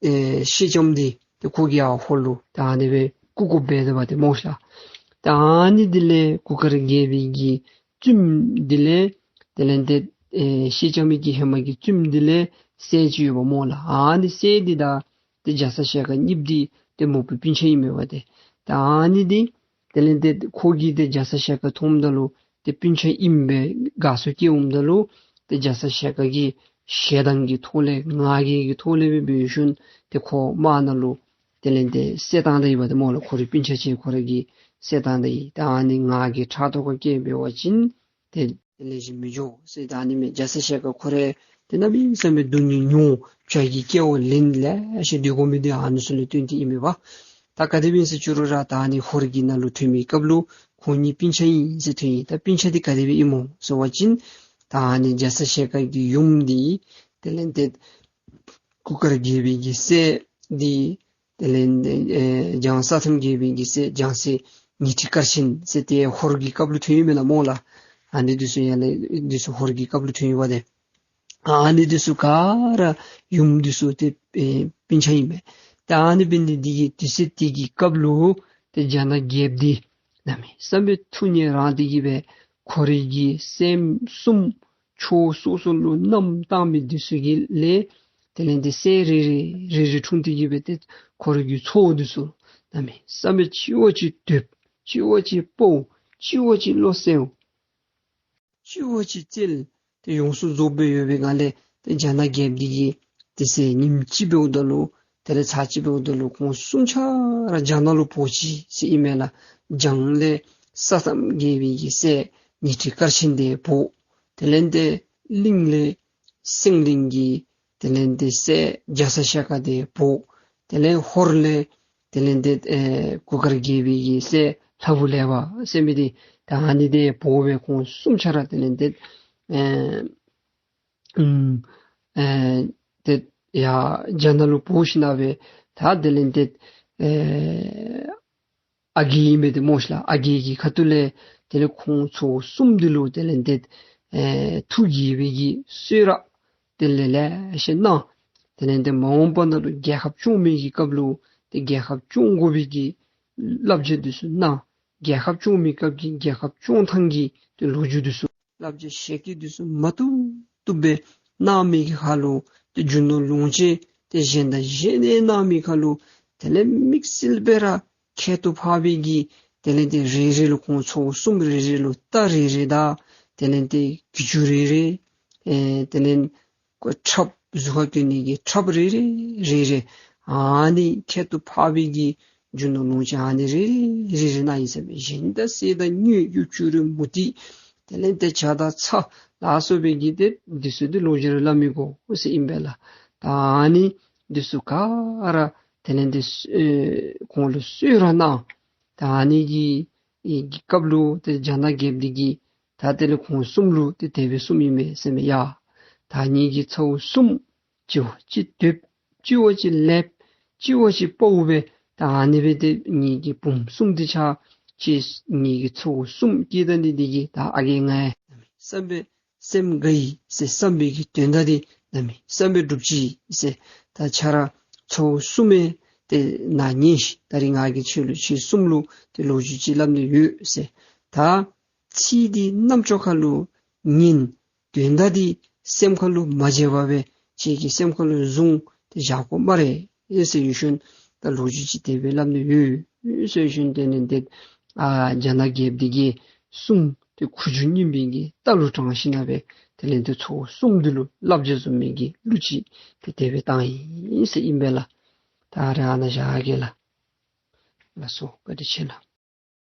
ཨེ་སེང་ལྕམ་འདི་ཏེ་ཁོ་གིས་ཡར་ཧོར་ལུ་ད་ཨ་ནི་སྦེ་བཀུག་བཀུགཔ་འབད་དོ་བ་ཏེ་སྨོ་ཤ་ལགས། ད་ཨ་ནི་འདི་ལས་གུར་དཀར་རྒྱལ་པོའི་གི་བཙུནམོ་འདི་ལས་དེ་ལས་ཏེ་ཨེ་སེང་ལྕམ་གྱི་ཧེ་མ་གི་བཙུནམོ་འདི་ལས་སྲས་ཅིག་ཡོདཔ་སྨོ་ལགས། ཨ་ནི་སྲས་འདི་དང་ཏེ་རྒྱ་ཚ་ཞལ་དཀར་གཉིསཔོ་འདི་ཏེ་མོ་བུ་སྤུན་ཆ་ཨིན་མས་པ་ཏེ། ད་ཨ་ནི་འདི་དེ་ལས་ཏེ་ཁོ་གིས་ཏེ་རྒྱ་ཚ་ཞལ་དཀར་མཐོངམ་ད་ལུ་ཏེ་སྤུན་ཆ་ཨིནམ་སྦེ་དགའ་ཚོར་སྐྱེཝ་ད་ལུ་ཏེ་རྒྱ་ཚ་ཞལ་དཀར་གྱིས་ཞེ་སྡང་གི་ཐོག་ལས་ང་རྒྱལ་གྱི་ཐོག་ལས་སྦེ་འབད་ཞིནམ་ཏེ་ཁོ་དམག་ནང་ལུ་དེ་ལས་ཏེ་བསད་བཏང་ད་ཡི་པ་ཏེ་སྨོ་ལགས། ཁོ་རའི་སྤུན་ཆ་ཅིག་ཁོ་ར་གིས་བསད་བཏང་ད་ཡི། ད་ཨ་ནི་ང་རྒྱལ་ཕྲག་དོག་ག་སྐྱེ་འབད་བ་ཅིན་ཏེ་ལེགས་ཤོམ་མི་འགྱོ་ཟེར། ད་ཨ་ནི་མས། རྒྱ་ཚ་ཞལ་དཀར་ཁོ་ར་ཏེ་གནམ་མེད་ས་མེད་སྡུག་བསྔལ་མྱོང་བྱ་གི་སྐྱེ་བ་ལེན་ལེ་ཤ་སྡོད་དགོ་མི་འདི་ཨ་ནི་ཚུ་ལས་བརྟེན་ཏེ་ཨིན་མས་པ། ད་ག་དེ་སྦེ་ཨིན་ཟེར་ཅི་རུང་ར་ད་ཨ་ནི་ཧོར་གྱི་ནང་ལུ་ཐོན་མི་སྐབས་ལུ་ཁོང་གཉིས་སྤུན་ཆ་ཨིན་ཟེར་ཐོན་ཡི། ད་སྤུན་ཆ་འདི་ག་དེ་སྦེ་ཨིན་སྨོ་ཟེར་བ་ཅིན་ད་ཨ་ནི་རྒྱ་ཚ་ཞལ་དཀར་གྱི་ཡུམ་འདི་དེ་ལས་ཏེ་གུར་དཀར་རྒྱལ་པོའི་གི་སྲས་འདི་དེ་ལས་ཨེ་འཇང་ས་ཐམ་རྒྱལ་པོའི་གི་སྲས་འཇང་སྲས་ཉི་ཁྲི་དཀར་ཆེན་ཟེར་ཏེ་ཧོར་གྱི་སྐབས་ལུ་ཐོན་ཡི་མེན་ན་སྨོ་ལགས། ཨ་ནི་འདི་ཚུ་ཡར་ལས་འདི་ཚུ་ཧོར་གྱི་སྐབས་ལུ་ཐོན་ཡོདཔ་ད། ཨ་ནི་འདི་ཚུ་ག་ར་ཡུམ་འདི་ཚུ་ཏེ་ཨེ་སྤུན་ཆ་ཨིན་པས། ད་ཨ་ནི་འབད་ནི་འདི་གིས་དུས་ཚོད་དེ་གི་སྐབས་ལུ་ཏེ་རྒྱ་ནག་རྒྱལཔོ་འདི་གནམ་མེད་ས་མེད་ཐུགས་མཉེས་རངས་ཏེ་གི་སྦེ་ཁོ་རའི་གི་སྲསམོ་གསུམ་ཕྱོགས་སོ་སོ་ལུ་མནའམ་བཏང་མི་འདི་ཚུ་གི་ལས་དེ་ལས་ཏེ་སྲས་རེ་རེ་རེ་རེ་འཁྲུངས་ཏེ་གི་སྦེ་ཏེ་ཁོ་རའི་གི་ཚའོ་འདི་ཚུ་གནམ་མེད་ས་མེད་གཅིག་བ་གཅིག་འདོདཔ་གཅིག་བ་གཅིག་དཔའཝ་གཅིག་བ་གཅིག་བློ་གསལཝ་གཅིག་བ་གཅིག་རྩལ་ཏེ་ཡོངས་སུ་རྫོགས་སྦེ་ཡོད་པའི་སྒང་ལས་ཏེ་རྒྱ་ནག་རྒྱལཔོ་འདི་གིས་དེ་ཚེ་ཉིནམ་གཅིག་འབདཝ་ད་ལུ་དེ་ལས་ཚར་གཅིག་འབདཝ་ད་ལུ་ཁོང་གསུམ་ཆ་ར་རྒྱ་ནག་ལུ་འབོ་ཅི་ཟེར་ཨིན་མས་ལགས། བྱང་ལས་ས་ཐམ་རྒྱལ་པོའི་གི་སྲས་ཉི་ཁྲི་དཀར་ཆེན་འདི་འབོ། དེ་ལས་ཏེ་གླིང་ལས་སེང་གླིང་གི་དེ་ལས་ཏེ་སྲས་རྒྱ་ཚ་ཞལ་དཀར་འདི་འབོ། དེ་ལས་ཧོར་ལས་དེ་ལས་ཏེ་ཨེ་གུར་དཀར་རྒྱལ་པོའི་གི་སྲས་ལྷ་བུ་ལེགས་པ་ཟེར་མི་འདི་ད་ཨ་ནི་འདི་འབོ་སྦེ་ཁོང་གསུམ་ཆ་ར་དེ་ལས་ཏེ་ཨེ་ཨུམ་ཨེ་ཏེ་ཡར་རྒྱ་ནག་ལུ་འབོ་ཞིནམ་སྦེ་ད་དེ་ལས་ཏེ་ཨེ་ཨ་རྒས་ཨིན་པས་ཏེ་སྨོ་ཤིག་ལགས། ཨ་རྒས་ཀྱི་ཁ་ཐུག་ལས་དེ་ལས་ཁོང་ཚའོ་གསུམ་འདི་ལུ་དེ་ལས་ཏེ་ཨེ་ཐུགས་དགྱེས་པའི་གི་གསོལ་རས་དེ་ལས་ལེ་ཤ་གནང་། དེ་ལས་ཏེ་མ་འོངས་པ་ནང་ལུ་རྒྱལ་ཁབ་སྐྱོང་མི་གི་སྐབས་ལུ་ཏེ་རྒྱལ་ཁབ་སྐྱོང་དགོ་པའི་གི་བསླབ་བྱ་འདི་ཚུ་གནང་། རྒྱལ་ཁབ་སྐྱོང་མི་སྐབས་ཀྱི་རྒྱལ་ཁབ་སྐྱོང་ཐངས་ཀྱི་ཏེ་ལོ་རྒྱུས་འདི་ཚུ་བསླབ་བྱ་ཞལ་བཀོད་འདི་ཚུ་མ་བཏུབ་བཏུབ་སྦེ་གནང་མི་གི་ཁར་ལུ་ཏེ་རྒྱུ་ནོར་ལོངས་སྤྱོད་ཏེ་གཞན་དང་གཞན་གནང་མི་ཁར་ལུ་དེ་ལས་དམིགས་བསལ་སྦེ་ར་ཁྱད་དུ་འཕགས་པའི་གི་དེ་ལས་ཏེ་རེ་རེ་ལུ་ཁོང་ཚའོ་གསུམ་རེ་རེ་ལུ་རྟ་རེ་རེ་དང་དེ་ལས་ཏེ་གྱི་ཅུ་རེ་རེ་ཨེ་དེ་ལས་ཁོ་ཁྲབ་གཟུགས་ཁར་གྱོན་ནི་གི་ཁྲབ་རེ་རེ་རེ་རེ་ཨ་ནི་ཁྱད་དུ་འཕགས་པའི་གི་རྒྱུ་ནོར་ལོངས་སྤྱོད་ཨ་ནི་རེ་རེ་རེ་རེ་གནང་ཡི་ཟེར་མས། གཞན་དག་གསེར་དང་དངུལ་གཡུ་བྱུ་རུ་མུ་ཏིག་དེ་ལས་ཏེ་ཇ་དང་ཚྭ་ལ་སོགས་པའི་གི་ཏེ་འདི་ཚུ་ཏེ་ལོག་ཅི་ར་སླབ་མི་དགོ་ཟེར་ཨིན་པས་ལགས། ད་ཨ་ནི་འདི་ཚུ་ག་ར་དེ་ལས་ཏེ་ཨེ་ཁོང་ལུ་གསོལ་རས་གནང་། ད་ཨ་ནི་གི་ཨེ་གི་སྐབས་ལུ་ཏེ་རྒྱ་ནག་རྒྱལཔོ་འདི་གིས་ད་དེ་ལས་ཁོང་གསུམ་ལུ་ཏེ་དེ་སྦེ་གསུངམ་ཨིན་མས་ཟེར་མས། ཡ་ད་ངེ་གི་ཚའོ་གསུམ་གཅིག་བ་གཅིག་འདོདཔ་གཅིག་བ་གཅིག་ལེགསཔ་གཅིག་བ་གཅིག་དཔའཝ་སྦེ་ད་ཨ་ནི་སྦེ་ཏེ་ངེ་གི་བུམོ་གསུམ་འདི་ཆ་ཁྱེད་ངེ་གི་ཚའོ་གསུམ་སྐྱེས་ད་ནི་འདི་གིས་ད་ཨ་རྒས་ང་ཡང་བསམ་པའི་སེམས་དགའ་ཡི་ཟེར་བསམ་པའི་གི་དོན་དག་འདི་གནམ་མེད་ས་མེད་སྒྲུབ་ཅི་ཟེར། ད་ཁྱེད་ར་ཚའོ་གསུམ་སྦེ་ཏེ་ནཱ་ཉན་ཤིག། ད་རིས་ང་གིས་ཁྱེད་ལུ་ཁྱེད་གསུམ་ལུ་ཏེ་ལོ་རྒྱུས་ཅིག་སླབ་ནི་ཡོད་ཟེར། ད་ཚིག་འདི་རྣམ་ཅོ་ཁར་ལུ་ཉན། དོན་དག་འདི་སེམས་ཁར་ལུ་མ་བརྗེད་པར་སྦེ་ཁྱེད་ཀྱི་སེམས་ཁར་ལུ་བཟུང་སྟེ་བཞག་དགོ་སྨ་རེ་ཟེར་ཞུ་ཞིནམ་ད་ལོ་རྒྱུས་ཅིག་དེ་སྦེ་སླབ་ནི་ཡོད་ཟེར་ཞུ་ཞིནམ་དེ་ལས་ཏེ་ཨ་རྒྱ་ནག་རྒྱལཔོ་འདི་གིས་གསུང་སྟེ་ཁུ་བྱུག་སྙིམ་པའི་གི་རྟ་ལུ་དྲངས་ཞིནམ་སྦེ་དེ་ལས་ཏེ་ཚའོ་གསུམ་འདི་ལུ་བསླབ་བྱ་བཟུམ་མའི་གི་གླུ་ཅིག་ཏེ་དེ་སྦེ་བཏང་ཡི་ཟེར་ཨིན་པས་ལགས། ད་རེས་ཨ་ནཱ་བཞག་གེ་ལགས། ལགས་སོ། བཀའ་དྲིན་ཆེ་ལགས།